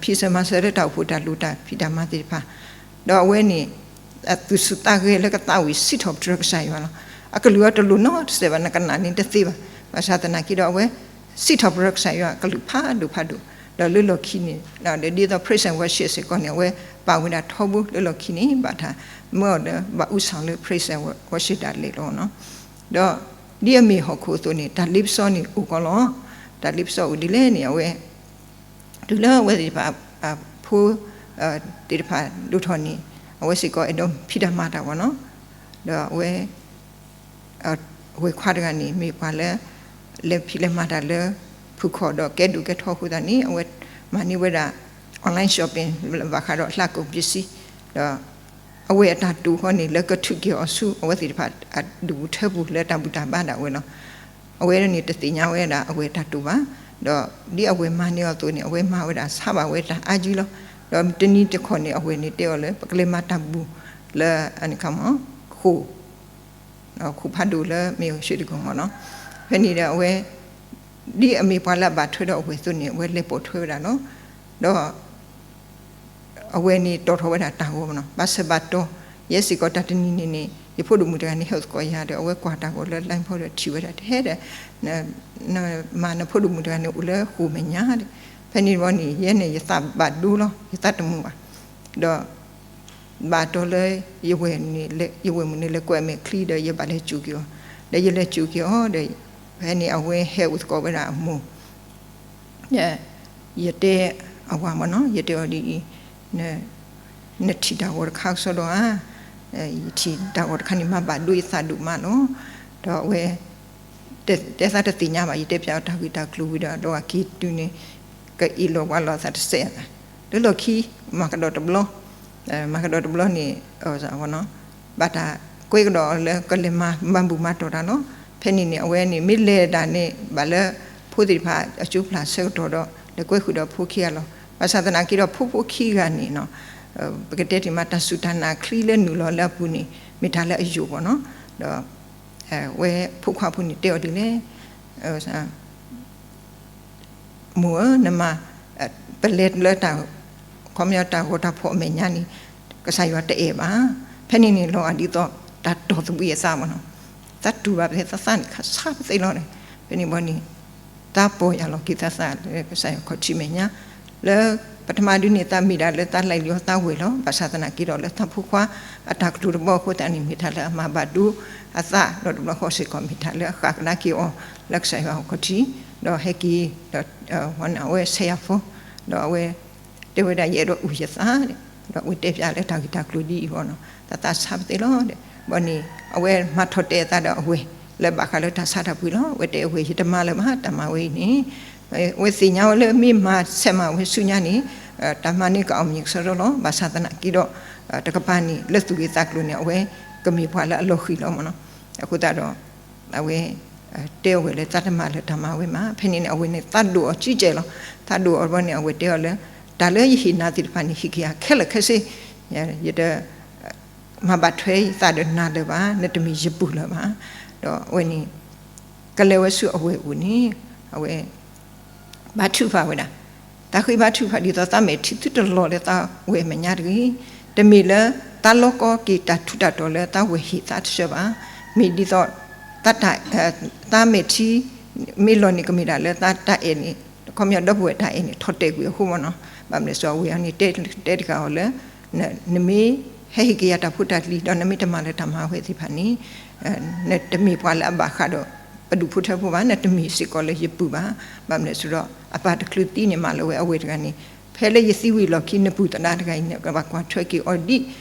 ဖံးစၢၤမၤစၢၤလၢတၢ်အိၣ်ဖှိၣ်တၢ်လိၣ်တၢ်ဖံးတၢ်မၤသ့ၣ်တဖၣ်, ဒီးအဝဲန့ၣ် အသူၣ်ဆူၣ်သးဂဲၤလၢကသးဝံၣ်စံးထီၣ်ပတြၢၤကစၢ်ယွၤလီၤ. အကလုၢ်အီၤတလိၣ်နီတစဲးဘၣ် နကနၣ်န့ၣ်တသ့ဘၣ်. ဘၣ်ဆၣ်သနာ်က့ဒီးအဝဲ စံးထီၣ်ပတြၢၤကစၢ်ယွၤအကလုၢ်ဖးဒိၣ်ဖးဒိၣ်, ဒီးလၢလီၢ်ခံန့ၣ် ဒီးဒ်သိး praise and worship စ့ၢ်ကီးန့ၣ် အဝဲပာ်ဝဲဒၣ်ထီဘိလၢလီၢ်ခံန့ၣ် ဘၣ်တၢ်မၢအီၤလၢ ဘၣ်အူဆောင်လၢ praise and worship ဒၣ်လဲာ်လီၤ. ဒီးဒ်အမ့ၢ်ဟီၣ်ခိၣ်အသိးန့ၣ် တၢ်လ့ပစီန့ၣ်အိၣ်ကီးလီၤ. တၢ်လ့ပစီအိၣ်ဒ်လဲၣ်န့ၣ် အဝဲ တုၤလၢအဝဲသ့ၣ်တဖၣ် အဖိ သ့ၣ်တဖၣ်ဒိၣ်ထီၣ်န့ၣ် အဝဲစ့ၢ်ကီးအဲၣ်ဒိးဖံးတၢ်မၤတၢ်ဝဲနီၤ, ဒီးအဝဲ အဝဲၢ်ခွါတဂၤန့ၣ် မ့ၢ်ပှၤလၢ လဲၤဖံးလဲၤမၤတၢ်လၢ ဖုခီၣ်ဒီးကဲဒိၣ်ကဲထီအဃိသတးန့ၣ် အဝဲမၤန့ၢ်ဝဲဒၣ် online shopping ဘၣ်ဃးဒီးအလှးကိၣ်ပစံး, ဒီး အဝဲၢ်အတၢ်တိာ်ဃီန့ၣ် လၢကထုးက့ၤအီၤဆူ အဝဲသ့ၣ်တဖၣ်အဒူၣ်ပူၤထၢပူၤလၢတၢ်ဘူၣ်တၢ်ဘါဒၣ်ဝဲလီၤ. အဝဲန့ၣ်တသ့ၣ်ညါဝဲဒၣ်အဝဲၢ်တၢ်တိာ်ဘၣ်, ဒီးဒ်အဝဲၢ်မၤန့ၢ်အီၤအသိးန့ၣ် အဝဲမၤဝဲဒၣ်ဆါဘၣ်ဝဲတၢ်အါကံလီၤ. ဒီးတနံၤတခီန့ၣ် အဝဲၢ်န့ၣ်တဲအီၤလၢ ပကလဲၤမၤတၢ်ဘူၣ်လၢ ဃိာ် ဃိာ်ဖးဒိၣ်လၢမ့ၢ်ရွှေတိဂုံမ့ၢ်နီၤ, ဖဲန့ၣ်ဒီးအဝဲ ဒ်အမ့ၢ်ပှၤလၢအဘၣ်ထွဲဒီးအဝဲၢ်အသိးန့ၣ် အဝဲလဲၤပိာ်ထွဲဝဲဒၣ်လီၤ. ဒီး အဝဲန့ၣ်တီၣ်ထီၣ်ဝဲဒၣ်တၢ်ဂီၤမ့ၢ်နီၤ, ဘၣ်ဆၢဘၣ်တီၢ် ယဲစ့ၢ်ကီးတၢ်တနံၤန့ၣ်န့ၣ် ယဖိဒိၣ်မုၣ်တဂၤန့ၣ် ဟဲအိၣ်သကိးယၤဒီး အဝဲကွၢ်တၢ်ဂီၤလၢ line ဖီဒီးထံၣ်ဝဲဒၣ် တဟဲဒီး မၤနဖိဒိၣ်မုၣ်တဂၤန့ၣ် အိၣ်လၢဃိာ်မဲာ်ညါဒီး ဖဲန့ၣ်ဝံၤန့ၣ် ယဲန့ၣ် ယသးဘၣ်ဒိလီၤ, ယသးတမုာ်ဘၣ်. ဒီး ဘၣ်တီၢ်လၢ ယဝဲၢ်မုၣ်န့ၣ် လဲၤကွဲးမဲာ်ချံဒီး ယဘၣ်လဲၤစူးက့ၤအီၤ, ဒီးယလဲၤစူးက့ၤအီၤဒီး ဖဲန့ၣ်အဝဲဟဲအိၣ်သကိးဝဲဒၣ်အမိၢ် ယတဲအဝၤမ့ၢ်နီၤ, ယတဲအီၤဒ်အံၤ, နထံၣ်တၢ်ဂီၤတခါကစီဒီဧါ, ယထံၣ်တၢ်ဂီၤတခါန့ၣ် မၤဘၣ်ဒိယသးဒိၣ်မးလီၤ. ဒီးအဝဲ တဲသးတသ့ၣ်ညါဘၣ်, ယတဲဖျါအီၤတၢ်ဂ့ၢ်တၢ်ကျိၤဝံၤဒီး ဒီးအက့ၤတုၤန့ၣ် ကအ့ၣ်လိာ်ကွၢ်လိာ်အသးတစဲးအသး, လၢလီၢ်ခံ မၤကဒီးတဘျီ, မၤကဒီးတဘျီန့ၣ် ဘၣ်တၢ်ကွဲကဒီးလၢကလဲၤမၤဘူၣ်မၤတီၢ်တၢ်လီၤ. ဖဲန့ၣ်န့ၣ် အဝဲန့ၣ် မ့ၢ်လဲၤဒၣ်န့ၣ် ဘၣ်လၢဖိသ့ၣ်တဖၣ်အကၠိဖျါဆၢကတီၢ်ဒီး လဲၤကွဲဃုာ်ဒီးဖိခံဂၤလီၤ. ဘၣ်ဆၣ်သနာ်က့ဒီး ဖိဖိခံဂၤန့ၣ် ပကတဲတ့ၢ်မး တၢ်စူၢ်တၢ်နာ်ချံလၢနုာ်လီၤလၢအပူၤန့ၣ် မ့ၢ်တၢ်လၢအယိာ်ဘၣ်နီၤ. ဒီး ဝဲဖိခွါဖိန့ၣ်တဲအီၤဒ်လဲၣ်, မိၢ်ဧၢ, နမၤ, ပလဲၤလၢတၢ်, ခီပညီတၢ်ဂီၤတၢ်ဖီၣ်အမဲာ်ညါန့ၣ် ကစၢ်ယွၤတအဲၣ်ဘၣ်. ဖဲန့ၣ်န့ၣ်လီၤဂာ်ဒ်သိး တၢ်တီၢ်သဘှံးအသးမးနီၤ. သးတူၢ်ဘၣ်ဖဲသးသးန့ၣ် ခါဆါပသ့လီၤန့ၣ်. ဖဲန့ၣ်ဘီန့ၣ် သးပီၢ်ယၢ်လီၤက့ၤသးသးလၢကစၢ်ယွၤခီၣ်ထံးမဲာ်ညါ လၢပထမဒုန့ၣ် သးမ့ၢ်ဒၣ်လၢသးလဲၤလံအီၤသးဝဲၢ်လီၤ. ဘၣ်ဆၣ်သနာ်က့ဒီး လၢသးဖိခွါအတၢ်ကတိၤတဘီအဃိသတးန့ၣ် မ့ၢ်တၢ်လၢအမၤဘၣ်ဒိအသး ဒီးတဘျီဃီစ့ၢ်ကီး မ့ၢ်တၢ်လၢအဃၣ်ကဒါက့ၤအီၤလၢကစၢ်ယွၤအခီၣ်ထံး, ဒီးဟဲက့ၤဒီး အဝဲဆဲးယၤဖိ, ဒီးအဝဲတဲဝဲဒၣ် ယအဲၣ်ဒိးအုၣ်ယသး, ဒီးအဝဲတဲဖျါလၢတၢ်ဂ့ၢ်တၢ်ကျိၤဒ်အံၤအဂီၢ်နီၤ, သးသးဆါပသ့လီၤ. ဘီန့ၣ် အဝဲမၤထီၣ်တဲာ်အသးဒီးအဝဲၢ် လၢဘၣ်ဃးလၢတၢ်ဆါတၢ်ပှ့ၤလီၤ. အဝဲတဲအဝဲၢ် ယတမၤလၢၤဘၣ် တၢ်မၤဝဲအံၤန့ၣ်, အဝဲသ့ၣ်ညါဝဲလၢမ့ၢ်မၤဆဲးမၤဝဲဆူညါန့ၣ် တၢ်မၤန့ၣ်ကအိၣ်မံၤကစီဒီလီၤ. ဘၣ်ဆၣ်သနာ်က့ဒီး တကပၤန့ၣ် လၢသူၣ်ဂ့ၤသးကျိၤန့ၣ် အဝဲကမ့ၢ်ပှၤလၢအလီၤဃံၤလီၤမးနီၤ. အဃိသတးဒီး အဝဲ တဲအဝဲၢ်လၢသးတမၤလၢၤတၢ်မၤဝဲမး. ဖဲန့ၣ်န့ၣ် အဝဲၢ်န့ၣ် သးဒိၣ်အီၤကံကဲလီၤ. သးဒိၣ်အီၤဘီန့ၣ် အဝဲၢ်တဲအီၤလၢ တၢ်လၢယဟ့ၣ်နၤသ့ၣ်တဖၣ်န့ၣ် ဟ့ၣ်က့ၤယၤခဲလၢာ်ခဲဆ့, ယတ မၤဘၣ်ထွဲယသးဒီးနၤလၢၤဘၣ်, နတမ့ၢ်ယပုၢ်လၢၤဘၣ်. ဒီးအဝဲန့ၣ် ကလဲၤဝဲဆူအဝဲၢ်အအိၣ်န့ၣ် အဝဲ ဘါထုကဖၣ်ဝဲဒၣ်, သးဃ့ဘါထုကဖၣ်ဒ်သိးသးမဲာ်ထံသုတလီၤလၢသးဝဲၢ်အမဲာ်ညါတဂ့ၤ, တမ့ၢ်လၢသးလီကီက့ၤတၢ်ထူးတၢ်တီၤလၢသးဝဲၢ်ဟ့ၣ်သးတဆၢဘၣ်. မ့ၢ်ဒ်သိး သးမဲာ်ထံ မ့ၢ်လီၤန့ၣ် ကမ့ၢ်ဒၣ်လၢသးတၢ်အဲၣ်န့ၣ် ခီပညီဒီပုၢ်ဝဲၢ်တၢ်အဲၣ်န့ၣ် ထီၣ်တဲာ်ကွံာ်အဃိမးနီၤ. ဘၣ်မနုၤလဲၣ် စီၤအဝဲၢ်အံၤန့ၣ် တဲတဂၤအီၤလၢ နမ့ၢ်ဟဲဟ့ၣ်က့ၤယၤတၢ်ဖိတၢ်လံၤ ဒီးနမ့ၢ်တမၤလၢၤတၢ်မၤဝဲသ့ၣ်တဖၣ်န့ၣ် နတမ့ၢ်ပှၤလၢအဘၣ်ဃးဒီး ပဒူၣ်ဖိထၢဖိဘၣ်, နတမ့ၢ်စ့ၢ်ကီးလၢယပုၢ်ဘၣ်. ဘၣ်မနုၤလဲၣ်ဆိုတော့ အပၢ်တချုးသံန့ၣ် မၤလၢၤဝဲအဝဲၢ်တဂၤန့ၣ် ဖဲလၢယသံဝံၤလီၢ်ခံ နပုၢ်သဒါတဂၤအံၤန့ၣ် ကဘၣ်ကွၢ်ထွဲက့ၤ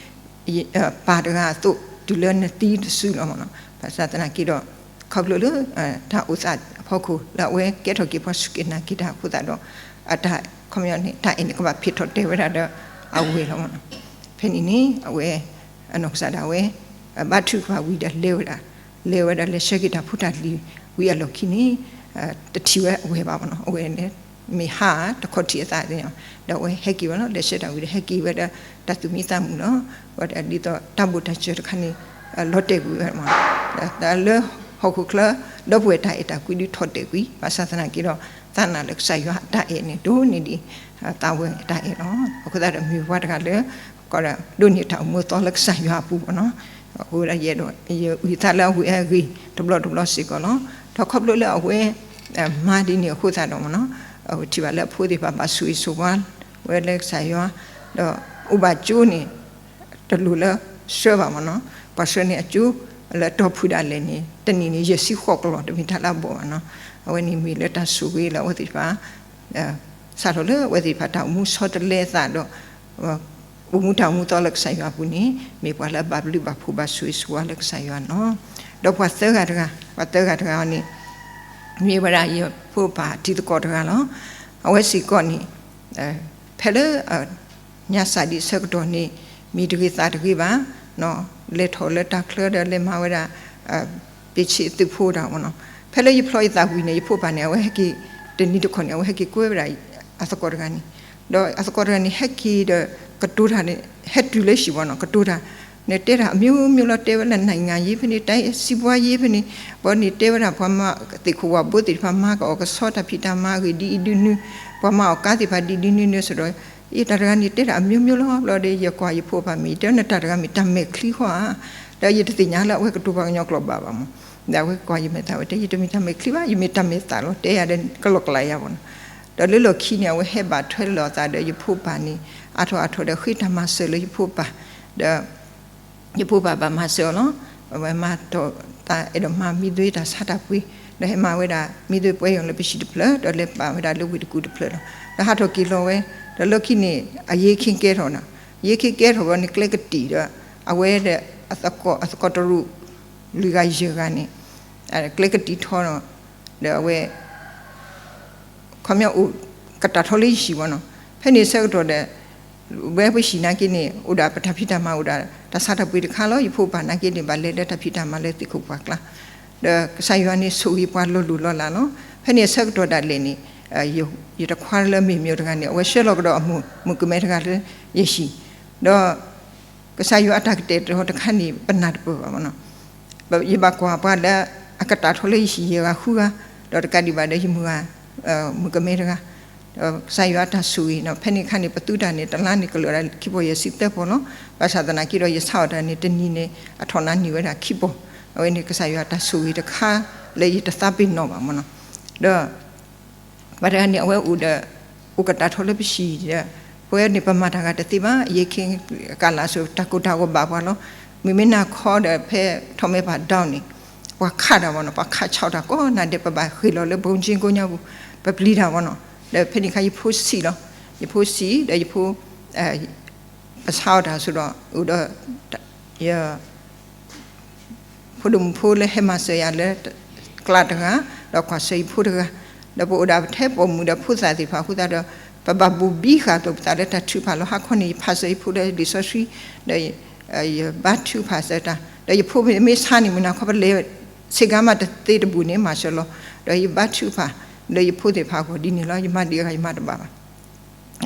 အီၤဒ် ပၢ်တဂၤအသိး တုၤလၢနသံတစုလီၤမးနီၤ. ဘၣ်ဆၣ်သနာ်က့ဒီး ခီဖျိလၢ တၢ်အိၣ်သးအဖီခိၣ် လၢအဝဲကဲထီၣ်က့ၤပှၤစူၢ်က့ၤနာ်က့ၤတၢ်အဃိသတးဒီး အတၢ် ခီပညီန့ၣ် တၢ်အဲၣ်န့ၣ် ကဘၣ်ဖံးထီၣ်တဲာ်ဝဲဒၣ်ဒီးအဝဲၢ်လီၤမးနီၤ. ဖဲန့ၣ်န့ၣ် အဝဲ အနီၢ်ကစၢ်ဒၣ်ဝဲ ဘါထုကဖၣ်ဝံၤဒီးလဲၤဝဲဒၣ်, လဲၤဝဲဒၣ်လဲၤဆှၢက့ၤတၢ်ဖိတၢ်လံၤဝံၤအလီၢ်ခံန့ၣ် တထံၣ်ဝဲအဝဲၢ်ဘၣ်မးနီၤ. အဝဲန့ၣ် မ့ၢ်ဟးတခီထံးအသးန့ၣ် ဒီးအဝဲဟဲက့ၤဝဲလီၤ. လဲၤဆှၢတၢ်ဝံၤဒီးဟဲက့ၤဝဲဒီးတၢ်သူၣ်မံသးမုာ်လီၤ. ဝဲဒၣ်ဒ်သိးတၢ်ဘိၣ်တၢ်စၢၤတခါန့ၣ် လီၤတဲာ်ကွံာ်ဝဲမး, ဒီးလၢဟီၣ်ခိၣ်ချၢ ဒီပုၢ်ဝဲၢ်တၢ်အဲၣ်တၢ်ကွံဒုးထီၣ်တဲာ်ကွံာ်, ဘၣ်ဆၣ်သနာ်က့ဒီး သးနာ်လၢကစၢ်ယွၤအတၢ်အဲၣ်န့ၣ် ဒိၣ်န့ၢ်ဒံး သးဝဲၢ်အတၢ်အဲၣ်လီၤ. အဃိသတးဒီးမ့ၢ်ပှၤတဂၤလၢ ကဒိးန့ၢ်တၢ်အိၣ်မူအသီလၢကစၢ်ယွၤအပူၤမးနီၤ. အဃိဒီးယဲဒီး ယအုၣ်သးလၢအဝဲၢ်အဂ့ၢ် တဘျီတဘျီစ့ၢ်ကီးလီၤ. ဒီးခီဖျိလၢအဝဲ မၤဒ်န့ၣ်အဃိသတးဒီးမးနီၤ အဝဲထံၣ်ဘၣ်လၢအဖိသ့ၣ်တဖၣ်ဘၣ်ဆိၣ်ဂ့ၤဆိၣ်ဝါဝဲလၢကစၢ်ယွၤ ဒီးအိၣ်ဘၣ်ကၠိန့ၣ် တလိၣ်လၢဆှၢဘၣ်မးနီၤ. ပှၤဆှၢန့ၢ်အကၠိလၢတီၢ်ဖုဒၣ်လဲာ်န့ၣ် တနံၣ်န့ၣ် ယဲၢ်ဆံဃိးကလီၢ် တမ့ၢ်တၢ်လၢအဘီၣ်ဘၣ်နီၤ. အဝဲန့ၣ်မ့ၢ်လၢတၢ်ဆိၣ်ဂ့ၤလၢအဝဲသ့ၣ်တဖၣ် စးထီၣ်လၢအဝဲသ့ၣ်တဖၣ်တၢ်အိၣ်မူဆီတလဲအသးဒီး အိၣ်မူတၢ်အိၣ်မူသီလၢကစၢ်ယွၤအပူၤန့ၣ် မ့ၢ်ပှၤလၢအဘၣ်ဘျုးဘၣ်ဖှိၣ်ဘၣ်ဆိၣ်ဂ့ၤဆိၣ်ဝါလၢကစၢ်ယွၤနီၤ. ဒီးပှၤသၢဂၤတဂၤ, ပှၤသၢဂၤတဂၤန့ၣ် မ့ၢ်ဝဲဒၣ်ယဖိပၢ်တံၤသကိးတဂၤလီၤ. အဝဲစ့ၢ်ကီးန့ၣ် ဖဲလၢ ညါစးဒံးဆၢကတီၢ်န့ၣ် မ့ၢ်တဂ့ၤသးတဂ့ၤဘၣ်, လဲၤထီၣ်လၢတၢ်ချၢဒီးလဲၤမၤဝဲဒၣ် ပ့ၢ်ဆ့းသုးဖိတၢ်မးနီၤ. ဖဲလၢယဖျီယသးဝံၤန့ၣ် ယဖိပၢ်န့ၣ် အဝဲဟဲက့ၤ တနံၤတခီန့ၣ် အဝဲဟဲက့ၤကွဲဝဲဒၣ်အသကိးတဂၤန့ၣ်, ဒီးအသကိးတဂၤန့ၣ် ဟဲက့ၤဒီး ကတိၤတၢ်န့ၣ် ဟဲတုၤလၢဟံၣ်မးနီၤ ကတိၤတၢ် န့ၣ်တဲတၢ်အမျိုးမျိုးလီၤ တဲဝဲလၢ နိုင်ငံရေးဖဲန့ၣ် တိုင်း စီးပွားရေးဖဲန့ၣ် ဘီန့ၣ်တဲဝဲဒၣ် ပှၤမၤသ့ၣ်ခိၣ်ဝၣ်ဘိသ့ၣ်တဖၣ် မၤကအီၣ်ကဆီတၢ်ဖံးတၢ်မၤအဂ့ၢ်ဒ်အံၤဒ်နုၤ ပှၤမၤအီၣ်ကါသ့ၣ်တဖၣ်ဒ်ဒ်နုၤနုၤစ့ၢ်ဒီး အတၢ်တဂၤန့ၣ် တဲတၢ်အမျိုးမျိုးလီၤ. ဘျီဒီး ယကွၢ်ယဖိပၢ်မ့ၢ် တဲနတၢ်တဂၤမ့ၢ် တၢ်မဲာ်ချံဃီဧါ, ဒီးယတသ့ၣ်ညါလၢအဝဲကတိၤပှၤကညီကျိာ်ဘၣ်ဘၣ်မး, ဒီးအဝဲကွၢ်ယမဲာ်သၣ်ဝဲတဲ ယတမ့ၢ်တၢ်မဲာ်ချံဘၣ် ယမ့ၢ်တၢ်မဲာ်သၣ်လီၤ တဲယၤဒီးကလီၤကျါယၤမးနီၤ. ဒီးလၢလီၢ်ခံန့ၣ် အဝဲဟဲဘၣ်ထွဲလိာ်အသးဒီးယဖိပၢ်န့ၣ် အါထီၣ်အါထီၣ်ဒီးဃ့တၢ်မၤစၢၤလၢယဖိပၢ်, ဒီး ယဖိပၢ်ဘၣ်မၤစၢၤအီၤလီၤ. အဝဲမၤထီၣ်သးအဲၣ်ဒိးမၤမံသွ့တၢ်ဆါတၢ်ပှ့ၤ, ဒီးဟဲမၤဝဲဒၣ်မံသွ့ပှဲၤယီၤလၢပဟံၣ်တဖျၢၣ် ဒီးလဲၤပာ်ဝဲဒၣ်လၢဝ့ၢ်တကူၣ်တဖျၢၣ်လီၤ. ဒီးဟးထီၣ်က့ၤလီၤဝဲ, ဒီးလီၢ်ခံန့ၣ် အယ့ခ့ကဲထီၣ်နီၤ, ယ့ခ့ကဲထီၣ်ဝဲန့ၣ် ကျဲကတံာ်ဒီး အဝဲဒီး အသကိးတရူး လွံၢ်ဂၤယဲၢ်ဂၤန့ၣ် ကျဲကတံာ်ထီဒီး အဝဲ ခီပညီအိၣ်ကတၢ်ထီလၢယဟံၣ်ဝဲနီၤ. ဖဲန့ၣ်ဆၢကတီၢ်ဒီး ဝဲပဟံၣ်နာ်က့န့ၣ် အိၣ်ဒၣ်ပတၢ်ဖံးတၢ်မၤအိၣ်ဒၣ် တၢ်ဆါတၢ်ပှ့ၤတခါလီၤ. ယဖိပၢ်နာ်က့န့ၣ် ဘၣ်လဲၤလၢတၢ်ဖံးတၢ်မၤလၢသ့ၣ်ခိၣ်ပှၢ်ကျါ ဒီးကစၢ်ယွၤန့ၣ်ဆိၣ်ဂ့ၤပှၤလီၤလိၢ်လီၤလးလီၤ. ဖဲန့ၣ်အဆၢကတီၢ်ဒၣ်လဲာ်န့ၣ် ယတခွါလၢမ့ၢ်မ့ၢ်တဂၤန့ၣ် အဝဲဆှၢလီၤကဒီးအမုၣ်ကမဲတဂၤလၢယဟံၣ် ဒီး ကစၢ်ယွၤအတၢ်ကတဲာ်ကတီၤတခါန့ၣ် ပနၢ်တပၢၢ်ဘၣ်မနီၤ. ယဘၣ်ကွၢ်ပှၤလၢအကတၢ်ထီလၢယဟံၣ်ယဲၢ်ဂၤဃုဂၤ ဒီးတကးဒံးဘၣ်ဒီးယမုၣ်ဂၤ မုၣ်ကမဲတဂၤ ဒီးကစၢ်ယွၤအတၢ်ဆိၣ်ဂ့ၤနီၤ. ဖဲန့ၣ်အခါန့ၣ် ပသူတၢ်န့ၣ် တလါန့ၣ်ကလၢာ်ဝဲဒၣ်ခံပီၢ်ယဲၢ်ဆံသၢပီၢ်လီၤ. ဘၣ်ဆၣ်သနာ်က့ဒီး ယဆါအီၣ်တၢ်န့ၣ် တနံၤန့ၣ် အထီၣ်နါန့ၢ်ဝဲဒၣ်ခံပီၢ်. အဝဲန့ၣ်ကစၢ်ယွၤအတၢ်ဆိၣ်ဂ့ၤတခါလၢယတသးပ့ၤနီၣ်ဘၣ်မနီၤ. ဒီး ပှၤတဂၤန့ၣ် အဝဲအိၣ်ဒီး အိၣ်ကတၢ်ထီလၢပဟံၣ်ဒီး ပဝဲန့ၣ်ပမၤတၢ်ဂၤတသ့ဘၣ်. ယခ့ကလးစိၤ တၢ်ကိၢ်တၢ်ဂီၤဘၣ်ပှၤလီၤ. မ့မ့ၢ်နၤခီဒီး ဖဲထီၣ်မဲပၢ်ဒီန့ၣ် ပှၤခးတၢ်မနီၤ, ပှၤခးဆါတၢ်ကိးနၤဒဲး ပဘၣ်ဃ့ၢ်လီၤလၢပကၠ့ကိးညါပူၤ ပပျံၤတၢ်မနီၤ. ဒီးဖဲန့ၣ်အခါယဖိဆံးလီၤ. ယဖိဆံးဒီးယဖိ ပဆါအီၣ်တၢ်ဆိဒီး အိၣ်ဒီး ယ ဖိဒိၣ်မုၣ်ဖိလၢဟဲမၤစၢၤယၤလၢ ကျါတဂၤ, ဒီးကွၢ်ဆၢယဖိတဂၤ, ဒီးပအိၣ်ဒၣ်ထဲပိာ်မုၣ်ဒီးဖိသၣ်သ့ၣ်တဖၣ်အဃိသတးဒီး ပဘၣ်ဘိၣ်ဘံဃာ်ပသးလၢတၢ်ထုကဖၣ်လီၤ. ဟါခီန့ၣ် ယဖးစၢၤယဖိလၢလံာ်စီဆှံ, ဒီး ယဘါထုကဖၣ်စၢၤတၢ်, ဒီးယဖိမ့ၢ်ဆါန့ၣ် မုၢ်နၤခီပလဲၤ ဆ့ကၤမးတသ့တဘူၣ်န့ၣ် မၤစၢၤလီၤ. ဒီးယဘါထုကဖၣ် လၢယဖိသ့ၣ်တဖၣ်အဂီၢ်ဒ်န့ၣ်လီၤ. ယမၤဒံးအဂၤယမၤတဘၣ်ဘၣ်.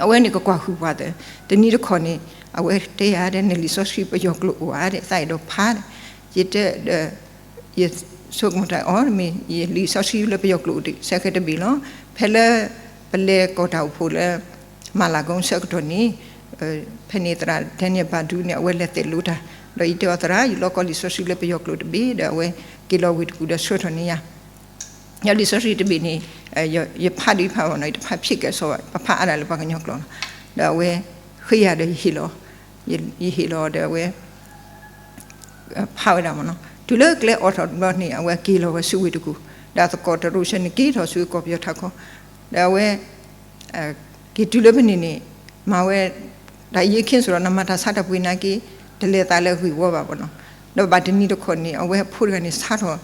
အဝဲန့ၣ်ကကွၢ်ဃုာ်ပှၤသ့, တနံၤတခီန့ၣ် အဝဲတဲယၤဒီး နလံာ်စီဆှံပယီၤကျိာ်အိၣ်ဧါဒီး သးအဲၣ်ဒိးဖးဒီး, ယတဲဒီး ယဆိကမိၣ်တၢ်အီၤ မ့ၢ်ယလံာ်စီဆှံလၢပယီၤကျိာ်အိၣ်တ့ၢ်ဆဲးခဲတဘ့ၣ်လီၤ. ဖဲလၢ ပလဲၤကီၢ်တၢ်အိၣ်ဖှိၣ်လၢ မၤလၤကိဆၢကတီၢ်န့ၣ် ဖဲန့ၣ်သရၣ် Daniel Badu န့ၣ် အဝဲလဲၤသိၣ်လိတၢ်, ဒီးယတဲအီၤ သရၣ် ယလီၢ်ကီလံာ်စီဆှံလၢပယီၤကျိာ်တဘ့ၣ် ဒီးအဝဲက့ၤလီၤဝ့ၢ်တကူၣ်ဒီးဆှၢထီၣ်န့ၢ်ယၤ ယလံာ်စီဆှံတဘ့ၣ်န့ၣ် ယဖးဒံးဖးဘၣ်နီၤ, ယတဖးဖျ့ကဲၣ်ဆိးဘၣ်, ပဖးအါဒၣ်လၢပှၤကညီကျိာ်လီၤ. ဒီးအဝဲဃ့ယၤဒီးယဟ့ၣ်လီၤ, ယဟ့ၣ်လီၤဒီးအဝဲ ဖးဝဲဒၣ်မနီၤ. တုၤလၢကျဲအိးထီၣ်တဘျီန့ၣ် အဝဲက့ၤလီၤဝဲဆူဝ့ၢ်တကူၣ်, ဒီးသကိးတရူးဆၢန့ၣ် က့ၤထီၣ်ဆူကီၢ်ပယီၤထးခိၣ်, ဒီးအဝဲ က့ၤတုၤလၢဖဲန့ၣ်န့ၣ် မၤဝဲ တၢ်အံၤအခ့အစိဒီး နမၤတၢ်ဆါတၢ်ပှ့ၤနာ်က့ တလဲၤသးလၢဂ့ၢ်ဝီဘၣ်မနီၤ. ဒီးဘၣ်တနံၤတခီန့ၣ် အဝဲအဖိတဂၤန့ၣ် ဆါထီၣ်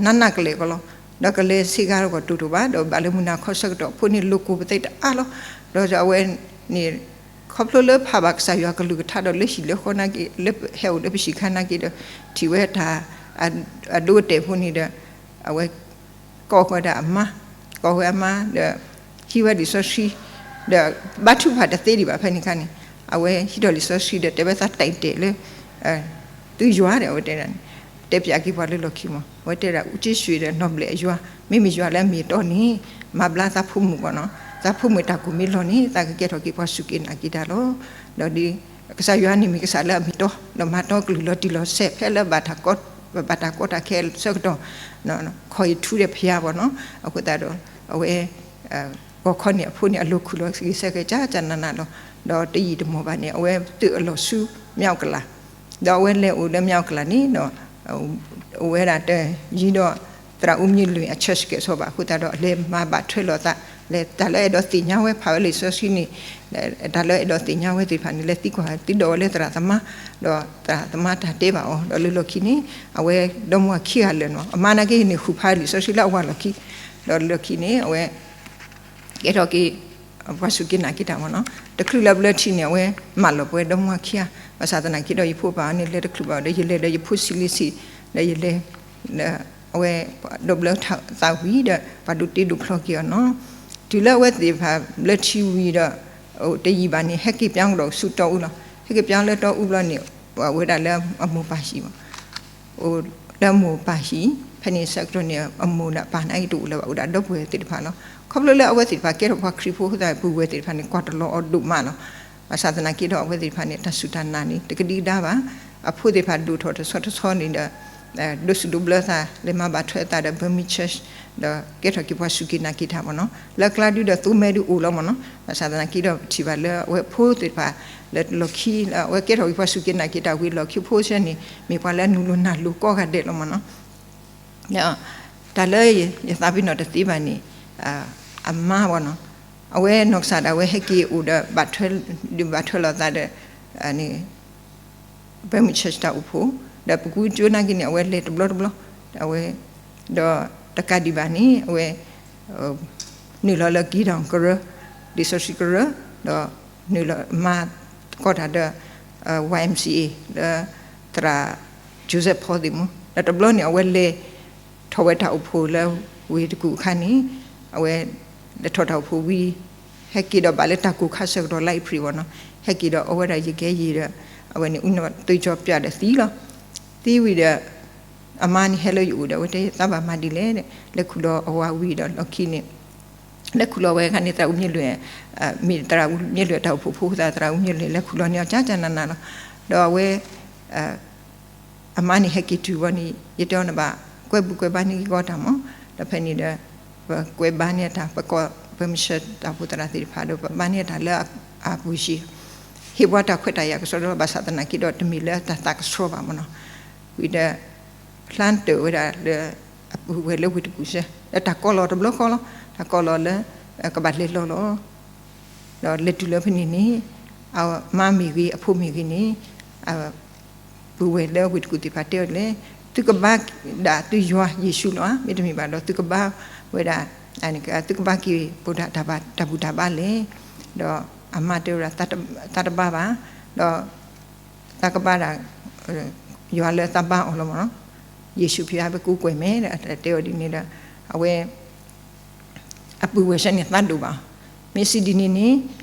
နးနးကလဲာ်ကီးလီၤ. ဒီးကလဲၤဆ့ကၤတဂီၤတိၢ်တိၢ်ဘၣ်, ဒီးဘၣ်လၢမုၢ်နၤခီဆၢကတီၢ် အဖိန့ၣ်လိာ်ကွီၢ်ပသ့တအါလီၤ. ဒီးအဝဲန့ၣ် ခီဖျိလၢဖးဘၣ်ကစၢ်ယွၤကလုၢ်ကထါဒီးလၢဟံၣ်လၢဃီနာ်က့ လၢဟဲအိၣ်လၢပဟံၣ်ခါနာ်က့ဒီး ထံၣ်ဝဲတၢ် အဒိအတဲာ်ဖိန့ၣ်ဒီး အဝဲ ကိးဃီၤဝဲဒၣ်အမါ, ကိးဃီၤဝဲအမါဒီး ဟံးဝဲလံာ်စီဆှံ, ဒီးဘါထုကဖၣ်တသ့ဒံးဘၣ်ဖဲန့ၣ်အခါန့ၣ်, အဝဲဟံးထီၣ်လံာ်စီဆှံဒီးတဲဝဲသးတဲာ်တဲာ်လၢ သုယွၤဒီး အဝဲတဲဒၣ်န့ၣ် တဲပၠးက့ၤပှၤလၢလီၢ်ခံမး, အဝဲတဲဒၣ် ဦးချစ်ဆွေ ဒီး နီၢ်ဘျဲၣ်အယွၤ, မ့မ့ၢ်ယွၤလၢအမ့ၢ်အတီန့ၣ် မၤဘျါသးဖိမုၣ်ဘၣ်နီၤ, သးဖိမုၣ်တၢ်ကိၢ်မ့ၢ်လီၤန့ၣ် သးကကဲထီၣ်က့ၤပှၤစူၢ်က့ၤနာ်က့ၤတၢ်လီၤ. ဒီးဒ် ကစၢ်ယွၤန့ၣ်မ့ၢ်ကစၢ်လၢအမ့ၢ်တီ, ဒီးမၤတီကလုၢ်လီၤတံၢ်လီၤဆဲး ဖဲလၢဘၣ်တၢ်ကီတၢ်ခဲအဆၢကတီၢ် ခီၣ်အံၤထူဒီးဖျါဘၣ်နီၤ, အဃိသတးဒီး အဝဲ ဂီၤခီန့ၣ် အဖိန့ၣ် အလိၤခုၣ်လီၤဂ့ၤဆၢဂ့ၤကၠၢ်ကၠၢ်နးနးလီၤ. ဒီးတယံာ်တမီၢ်ဘၣ်န့ၣ် အဝဲသုးအလီၢ်ဆူ မြောက်ဥက္ကလာ, ဒီးအဝဲလဲၤအိၣ်လၢ မြောက်ဥက္ကလာ န့ၣ်ဒီး အိၣ်ဝဲဒၣ်တယံၤဒီး သရၣ် ဦးမျိုးလွင် အ church ကဲၣ်ဆိးဘၣ်အဃိသတးဒီး လဲၤမၤဘၣ်ထွဲလိာ်သး လဲၤတၢ်လၢအဲၣ်ဒိးသ့ၣ်ညါဝဲ ဖးဝဲလံာ်စီဆှံန့ၣ် တၢ်လၢအဲၣ်ဒိးသ့ၣ်ညါဝဲသ့ၣ်တဖၣ်န့ၣ် လဲၤသံကွၢ်သံဒိးဝဲလၢသရၣ်သမါ, ဒီးသရၣ်သမါတၢ်တဲဘၣ်အီၤ ဒီးလၢလီၢ်ခံန့ၣ် အဝဲဒီမါခံဂၤလၢာ်နီၤ, အမါနာ်က့န့ၣ် ဃုာ်ဖးလံာ်စီဆှံလၢအဝၤလီၢ်ခံ, ဒီးလၢလီၢ်ခံန့ၣ် အဝဲ ကဲထီၣ်က့ၤ ပှၤစူၢ်က့ၤနာ်က့ၤတၢ်မ့ၢ်နီၤ, တချုးလၢဘျၢထံန့ၣ် အဝဲမၢလီၤပှဲၤဒီမါခံဂၤ, ဘၣ်ဆၣ်သနာ်က့ဒီး ယဖိပၢ်အံၤန့ၣ် လဲၤတချုးဘၣ်ဒီး ယလဲၤဒီးယဖိဆံးလံဆံး, ဒီးယလဲၤ အဝဲ ဒိးဘျၢသးဝံၤဒီး ပှၤဒိးတ့ဒိးဖျီက့ၤအီၤနီၤ, တုၤလၢအဝဲသ့ၣ်တဖၣ်ဘျၢထံဝံၤဒီး တယံာ်ဘၣ်န့ၣ် ဟဲက့ၤပၠီကဒီးဆူတီအူလီၤ, ဟဲက့ၤပၠီလၢတီအူဘျီန့ၣ် အိၣ်ဝဲဒၣ်လၢအမိၢ်ပၢ်ဟံၣ် အိၣ်လၢအမိၢ်ပၢ်ဟံၣ်, ဖဲန့ၣ်ဆၢကတီၢ်န့ၣ် အမိၢ်ဒီးအပၢ်နာ်က့တအိၣ်လၢၤဘၣ်, အိၣ်ဒၣ်ဒီပုၢ်ဝဲၢ်သ့ၣ်တဖၣ်လီၤ. ခီဖျိလၢအဝဲသ့ၣ်တဖၣ်ကဲထီၣ်ပှၤခရံာ်ဖိအဃိသတး ပုၢ်ဝဲၢ်သ့ၣ်တဖၣ်န့ၣ် ကွၢ်တလီၤအီၤဒိၣ်မးလီၤ. ဘၣ်ဆၣ်သနာ်က့ဒီး အဝဲသ့ၣ်တဖၣ်န့ၣ် တၢ်စူၢ်တၢ်နာ်န့ၣ် တကဒံကဒါဘၣ်, အဖိသ့ၣ်တဖၣ်ဒိၣ်ထီၣ်တဆီတဆီန့ၣ်ဒီး ဒိးစူၢ်ဒိးဘျၢသး လဲၤမၤဘၣ်ထွဲသးဒီး Burmese Church ဒီးကဲထီၣ်က့ၤပှၤစူၢ်က့ၤနာ်က့ၤတၢ်မ့ၢ်နီၤ, လၢကျါဒုဒီးသိမဲဒုအိၣ်လီၤမ့ၢ်နီၤ, ဘၣ်ဆၣ်သနာ်က့ဒီး ပထံၣ်ဘၣ်လၢအဝဲဖိသ့ၣ်တဖၣ် လၢလီၢ်ခံ အဝဲကဲထီၣ်က့ၤပှၤစူၢ်က့ၤနာ်က့ၤတၢ်ဝံၤ လီၢ်ခံဖိဆၢန့ၣ် မ့ၢ်ပှၤလၢအနုာ်လီၤနၢ်လိၤကိးဂၤဒဲးလီၤမ့ၢ်နီၤ. တၢ်လၢယသးပ့ၤနီၣ်တသ့ဘၣ်န့ၣ် အမါဘၣ်နီၤ, အဝဲနီၢ်ကစၢ်ဒၣ်ဝဲဟဲက့ၤအိၣ်ဒီး ဘၣ်ထွဲ ဒုးဘၣ်ထွဲလိာ်သးဒီး Burmese Church တၢ်အိၣ်ဖှိၣ် ဒီးပကူကၠိနာ်က့န့ၣ် အဝဲလဲၤတဘျီတဘျီ, အဝဲ, ဒီးတကးဒံးဘၣ်န့ၣ် အဝဲ နုာ်လီၤလၢကံဒီကရၢ, လံာ်စီဆှံကရၢ, ဒီးနုာ်လီၤမၤကီၢ်တၢ်ဒီး ဝါ ဝဲ အမ် စံ အ့ လၢ သရၣ် Joseph Paul သ့ၣ်မူ, ဒီးတဘျီန့ၣ် အဝဲလဲၤထီၣ်ဝဲတၢ်အိၣ်ဖှိၣ်လၢ ဝ့ၢ်တကူၣ်အခါန့ၣ်, အဝဲ လဲၤထီၣ်တၢ်အိၣ်ဖှိၣ်ဝံၤ ဟဲက့ၤဒီးဘၣ်လၢတၢ်ကိၢ်ခါဆၢကတီၢ်လါအ့ဖြ့ၣ်ဘၣ်နီၤ, ဟဲက့ၤဒီးအီဝဲဒၣ်ယကဲယံၤဒီး အဝဲန့ၣ် အူနီၢ်သွံၣ်ကၠီပၠၣ်ဒီးသံလီၤ. သံဝံၤဒီး အမါန့ၣ်ဟဲလၢယအိၣ်ဒီး အဝဲတဲ သးဘၣ်မၤဒ်လဲၣ်, လဲၤခူၣ်လီၤအဝၤဝံၤဒီးလီၢ်ခံန့ၣ်, လဲၤခူၣ်လီၤဝဲအခါန့ၣ် သရၣ်အူမ့ၢ်လွဲၢ်, မ့ၢ်သရၣ်အူမ့ၢ်လွဲၢ်တၢ်အိၣ်ဖှိၣ်ဖိသတး သရၣ်အူမ့ၢ်လွဲၢ်လဲၤခူၣ်လီၤန့ၢ်အီၤကၠၢကၠၢနးနးလီၤ. ဒီးအဝဲ အမါန့ၣ်ဟဲက့ၤတုၤဝဲန့ၣ် ယတဲအီၤ နဘၣ်ကွဲဘူးကွဲဘါန့ၢ်က့ၤကီၢ်တၢ်မး, ဒီးဖဲန့ၣ်ဒီး ပကွဲဘါန့ၢ်တၢ် ပကီၢ်ပမ့ၢ်ဆှၢတၢ်အိၣ်ဖှိၣ်သရၣ်သ့ၣ်တဖၣ်ဒီး ပဘါန့ၢ်တၢ်လၢအပူၤဆံး, ဟ့ၣ်ပှၤတၢ်ခွဲးတၢ်ယာ်ကစီဒီလီၤ, ဘၣ်ဆၣ်သနာ်က့ဒီး တမ့ၢ်လၢတၢ်သးကဆှီဘၣ်မးနီၤ, ဝံၤဒီး ဖျါတၢၢ်ဝဲဒၣ်လၢ အပုၢ်ဝဲၢ်လၢဝ့ၢ်တကူၣ်စၢၤ ဒီးတၢ်ကီလီၤတဘျီဃီလီၤ, တၢ်ကီလီၤလၢ ကဘၣ်လဲၤလီၤလီၤ ဒီးလဲၤတုၤလၢဖဲန့ၣ်န့ၣ် အမါမ့ၢ်ဂ့ၤ အဖိမ့ၢ်ဂ့ၤန့ၣ် ပုၢ်ဝဲၢ်လၢဝ့ၢ်တကူၣ်သ့ၣ်တဖၣ်တဲအီၤဒ်လဲၣ်, သုကဘါဒၣ်သုယွၤယ့ၣ်ၡူးလီၤဧါ, မ့တမ့ၢ်ဘၣ်ဒီး သုကဘါဝဲဒၣ်, သုကဘါက့ၤပှၤဒၣ်တၢ်ဘူၣ်တၢ်ဘါလဲၣ်. ဒီးအမါတဲဝဲဒၣ် သးတဘါဘၣ်, ဒီး သးကဘါဒၣ် ယွၤလၢသးဘါအီၤလီၤမးနီၤ, ယ့ၣ်ၡူးဖံးအါ ပကူကွဲးမဲာ်ဒီး တဲအီၤဒ်န့ၣ်ဒီး အဝဲ အပုၢ်ဝဲၢ်ဆၢန့ၣ်သးဒိၣ်ဘၣ်, မ့ၢ်စံးဒ်န့ၣ်န့ၣ်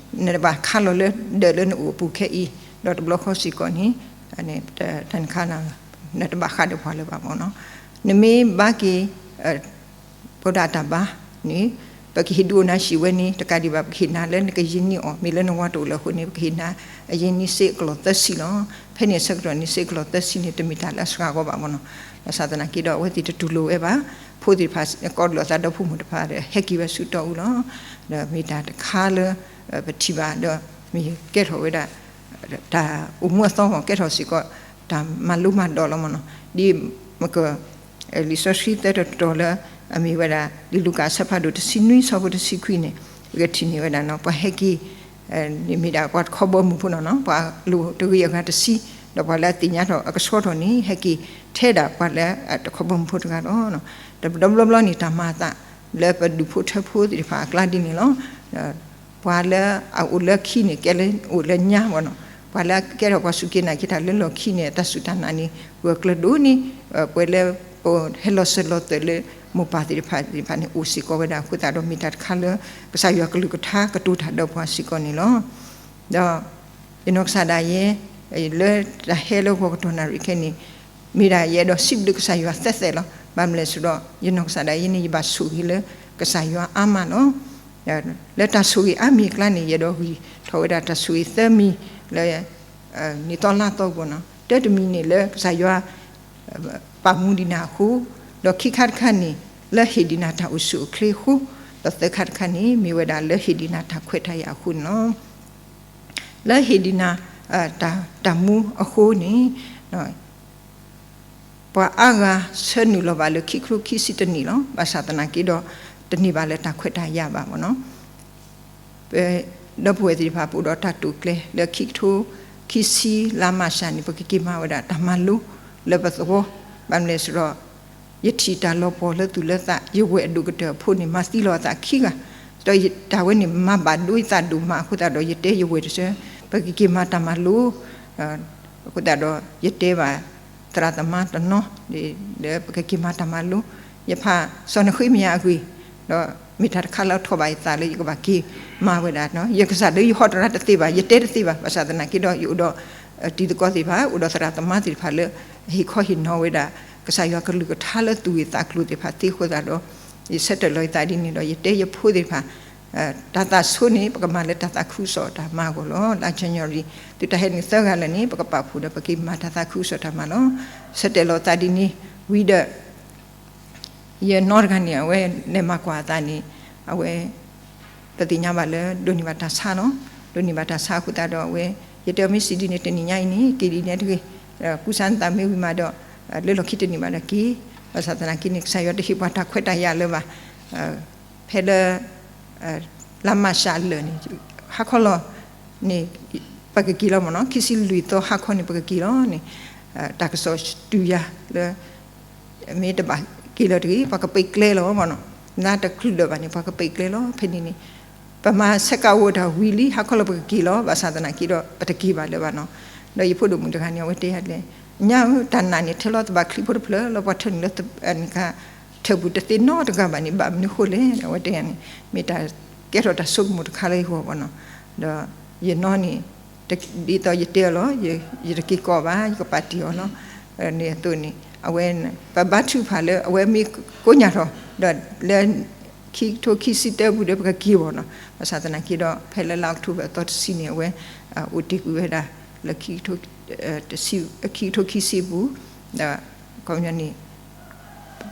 နတဘၣ်ခးလီၤလၢဒၢးလၢနအိၣ်အပူၤခဲအံၤ, ဒီးတဘျီဃီစ့ၢ်ကီးန့ၣ် တၢ်နခါ နတဘၣ်ဃးဒီးပှၤလၢၤဘၣ်မးနီၤ, နမ့ၢ်ဘါက့ၤ ပှၤဒၣ်တၢ်ဘါန့ၣ် ပကဟ့ၣ်ဒုးအိၣ်နၤဟံၣ်ဝဲန့ၣ် တကးဒံးဘၣ် ပကဟ့ၣ်နၤလၢနကယံာ်န့ၢ်အီၤ, မ့ၢ်လၢနဝၤတအိၣ်လၢအဃိန့ၣ် ပကဟ့ၣ်နၤအယံာ်န့ၢ်စ့အကလီၢ်သၢဆံလီၤ. ဖဲန့ၣ်အဆၢကတီၢ်န့ၣ် စ့အကလီၢ်သၢဆံန့ၣ် တမ့ၢ်တၢ်လၢအစှၤဂီၢ်ဘၣ်မးနီၤ, ဘၣ်ဆၣ်သနာ်က့ဒီး အဝဲသ့ၣ်တတူၢ်လိာ်ဝဲဘၣ်, ဖိသ့ၣ်တဖၣ် ကီးလိာ်အသးဒီဖိမိၢ်တဖၣ်ဒီး ဟဲက့ၤဝဲဆူတီအူလီၤ. ဒီးမ့ၢ်တၢ်တခါလၢ ပထံၣ်ဘၣ်ဒီး မ့ၢ်ကဲထီၣ်ဝဲဒၣ် တၢ်အိၣ်မူအသီမး ကဲထီၣ်စ့ၢ်ကီး တၢ်မၤလိမၤဒိးလီၤမးနီၤ, ဒ်မ့ၢ်က လံာ်စီဆှံသၢတီၤတီၤလၢ အမ့ၢ်ဝဲဒၣ် လံာ်လူၤကၣ်အဆၢဖးဒိၣ်တဆံနွံ ဆၢဖိတဆံခွံန့ၣ် ပကထံၣ်န့ၢ်ဝဲဒၣ်နီၤ, ပှၤဟဲက့ၤ န့ၣ်မ့ၢ်ဒၣ်ပှၤတခီဘီမုၢ်ဖိနီၤနီၤ, ပှၤလိၣ်တဂ့ၤအဂၤတဆံ, ဒီးပှၤလၢအသ့ၣ်ညါထီၣ်အကဆှီထီၣ်န့ၣ် ဟဲက့ၤထဲဒၣ်ပှၤလၢတခီဘီမုၢ်ဖိတဂၤလီၤ. တဘျီဘျီဘျီန့ၣ် တၢ်မၤအသးလၢပဒူၣ်ဖိထၢဖိသ့ၣ်တဖၣ်အကျါဒ်န့ၣ်လီၤ. ပှၤလၢအအိၣ်လၢခံန့ၣ် ကဲလၢအိၣ်လၢညါမးနီၤ, ပှၤလၢကဲထီၣ်ပှၤစူၢ်က့ၤနာ်က့ၤတၢ်လၢလီၢ်ခံန့ၣ် တၢ်စူၢ်တၢ်နာ်န့ၣ် ဂၢၢ်ကျၢၤဒိၣ်န့ၣ်, ပှၤလၢ ဟဲလီၤစၢၤလီၤသွဲၣ်လၢမိၢ်ပၢ်သ့ၣ်တဖၣ်သ့ၣ်တဖၣ်န့ၣ် အိၣ်စ့ၢ်ကီးဝဲဒၣ်အဃိသတးဒီး မ့ၢ်တၢ်တခါလၢ ကစၢ်ယွၤကလုၢ်ကထါကတိၤတၢ်ဒီးပှၤစ့ၢ်ကီးန့ၣ်လီၤ. ဒီး ယနီၢ်ကစၢ်ဒၣ်ယဲ လၢတၢ်ဟဲလၢဂီၤကတီၢ်နၣ်ရံၣ်ခဲအံၤန့ၣ် မ့ၢ်ဒၣ်ယအဲၣ်ဒိးစံးဘျုးကစၢ်ယွၤသဲးသဲးလီၤ. ဘၣ်မနုၤလဲၣ်ဆိုတော့ ယနီၢ်ကစၢ်ဒၣ်ယဲန့ၣ် ယဘၣ်ဆိၣ်ဂ့ၤလၢကစၢ်ယွၤအါမးလီၤ. လၢတၢ်ဆိၣ်ဂ့ၤအါမံၤအကျါန့ၣ် ယအဲၣ်ဒိးဂံၢ်ထီၣ်ဝဲဒၣ်တၢ်ဆိၣ်ဂ့ၤသၢမံၤလၢ နံၣ်သီလါသီအပူၤနီၤ. တၢတမံၤန့ၣ်လၢကစၢ်ယွၤ ပာ်မူဒံးနၤအဃိ, ဒီးခံခါတခါန့ၣ် လၢဟ့ၣ်ဒံးနၤတၢ်အိၣ်ဆူၣ်အိၣ်ချ့အဃိ, ဒီးသၢခါတခါန့ၣ် မ့ၢ်ဝဲဒၣ်လၢဟ့ၣ်ဒံးနၤတၢ်ခွဲးတၢ်ယာ်အဃိန့ၣ်လီၤ. လၢဟ့ၣ်ဒံးနၤ တၢ်မူအဃိန့ၣ် ပှၤအါဂၤဆၢနုာ်လီၤဘၣ်လၢခံကထိခံဆံတနံၣ်လီၤ. ဘၣ်ဆၣ်သနာ်က့ဒီး တန့ၢ်ဘၣ်လၢတၢ်ခွဲးတၢ်ယာ်ဘၣ်မးနီၤ. ပဒီပုၢ်ဝဲၢ်သ့ၣ်တဖၣ် ပအိၣ်ဒီးတၢ်တိာ်ကျဲၤလၢခံကထိခံဆံလါမၢ်ၡးန့ၣ် ပကက့ၤမၤဝဲဒၣ်တၢ်မၤလိလၢပသဝီ, ဘၣ်မနုၤလဲၣ်ဆိုတော့ ယထံၣ်တၢ်လီၤပှီၢ်လၢသူၣ်လၢသး ယဝဲၢ်အဒိၣ်ကတၢၢ်အဖိန့ၣ် မၤသံလီၤအသးခံဂၤ, ဒီးတၢ်ဝဲန့ၣ်မၤဘၣ်ဒိသးဒိၣ်မးအဃိသတးဒီး ယတဲယဝဲၢ်တစၢ ပကက့ၤမၤတၢ်မၤလိ အဃိသတးဒီး ယတဲဘၣ် သရၣ်သမါတနီၤ လၢပကက့ၤမၤတၢ်မၤလိ, ယဖးစီၤနဃ့မယၤအဂ့ၢ်, ဒီးမ့ၢ်တၢ်တခါလၢအထီၣ်ဘၣ်ယသးလၢယကဘၣ်က့ၤမၤဝဲဒၣ်, ယကစၢ်လၢယဟီတရါတသ့ဘၣ်, ယတဲတသ့ဘၣ်, ဘၣ်ဆၣ်သနာ်က့ဒီး ယအိၣ်ဒီးတံၤသကိးသ့ၣ်တဖၣ်, အိၣ်ဒီးသရၣ်သမါသ့ၣ်တဖၣ်လၢ ဟ့ၣ်ခီဟ့ၣ်နီၤဝဲဒၣ် ကစၢ်ယွၤကလုၢ်ကထါလၢသူၣ်ဂ့ၢ်သးကျိၤသ့ၣ်တဖၣ်သ့အဃိသတးဒီး ယဆၢတဲာ်လီၤယသးဒ်န့ၣ်ဒီး ယတဲယဖိသ့ၣ်တဖၣ် တၢ်သးဆိန့ၣ် ပကမၤလၢတၢ်သးခုကစီၣ်တၢ်မၤအဂီၢ်လီၤ. လၢ January သုတၢ်ဟဲနုာ်သၢဂၤလၢာ်န့ၣ် ပကပာ်ဖှိၣ်ဒီးပက့ၤမၤတၢ်သးခုကစီၣ်တၢ်မၤလီၤ. ဆၢတဲာ်လီၤသးဒ်န့ၣ်ဝံၤဒီး ယနီၢ်တဂၤန့ၣ် အဝဲလဲၤမၤကွၢ်အသးန့ၣ် အဝဲ ပသ့ၣ်ညါဘၣ်လၢဒိးန့ၢ်ဘၣ်တၢ်ဆါလီၤ. ဒိးန့ၢ်ဘၣ်တၢ်ဆါအဃိသတးဒီး အဝဲ ယတဲအီၤမ့ၢ်စံးဒ်န့ၣ် တနံၤညါအံၤန့ၣ် က့ၤဒ်န့ၣ်တဂ့ၤ, ကူစါနသးမ့ၢ်ဝံၤမးဒီး လၢလီၢ်ခံတန့ၢ်ဘၣ်ဒီးက့ၤ, ဘၣ်ဆၣ်သနာ်က့န့ၣ် ကစၢ်ယွၤတဟ့ၣ်ပှၤတၢ်ခွဲးတၢ်ယာ်လၢၤဘၣ်. ဖဲလၢ လါမၢ်ၡးအလၢာ်န့ၣ် ဟါခီလီၤန့ၣ် ပကက့ၤလီၤမ့ၢ်နီၤ, ခံဆံလွံၢ်သီဟါခီန့ၣ် ပကက့ၤလီၤန့ၣ်, တၢ်ကစီၣ်စတူၤယၤလၢ မ့ၢ်တဘၣ်က့ၤလၢၤတဂ့ၤ ပှၤကပိတ်ကျဲလီၤမ့ၢ်နီၤ, နတချုးလၢၤဘၣ်န့ၣ် ပှၤကပိတ်ကျဲလီၤ. ဖဲန့ၣ်န့ၣ် ပမၤဆဲးကၤဝဲတၢ်ဝံၤလံ ဟါခီလီၤပကက့ၤလီၤ ဘၣ်ဆၣ်သနာ်က့ဒီး ပတက့ၤဘၣ်လၢၤဘၣ်နီၤ. ဒီးယဖိဒိၣ်မုၣ်တဂၤန့ၣ် အဝဲတဲယၤလဲၣ်, ညါဧၢ တၢ်နာ်န့ၣ် ထဲလီၤသဘၣ်ချံဖိတဖျၢၣ်လီၤ ပှၤထၢနုာ်လၢ ထၢၣ်ပူၤတသ့နီတဂၤဘၣ်န့ၣ် ဘၣ်မနုၤဃိလဲၣ် အဝဲတဲယၤန့ၣ် မ့ၢ်တၢ်ကဲထီၣ်တၢ်ဆိကမိၣ်တခါလၢယဂီၢ်မ့ၢ်နီၤ. ဒီးယနီၢ်န့ၣ် ဒ်သိးယတဲအီၤလီၤ, ယတက့ၤကိးဘၣ် ယကပာ်တ့ၢ်အီၤလီၤ. န့ၣ်အသိးန့ၣ် အဝဲ ပဘါထုကဖၣ်လၢအဝဲမ့ၢ်ကိးညါထီၣ် ဒီးလၢ ခံကထိခံဆံတၢပူၤဒီးပကက့ၤဘၣ်နီၤ. ဘၣ်ဆၣ်သနာ်က့ဒီး ဖဲလၢလါအီးကထိဘၢၣ်အသီတဆံန့ၣ် အဝဲ အိၣ်တ့ၢ်ကွံာ်ဝဲဒၣ်လၢ ခံကထိခံဆံပူၤ ဒီး ခီပညီန့ၣ်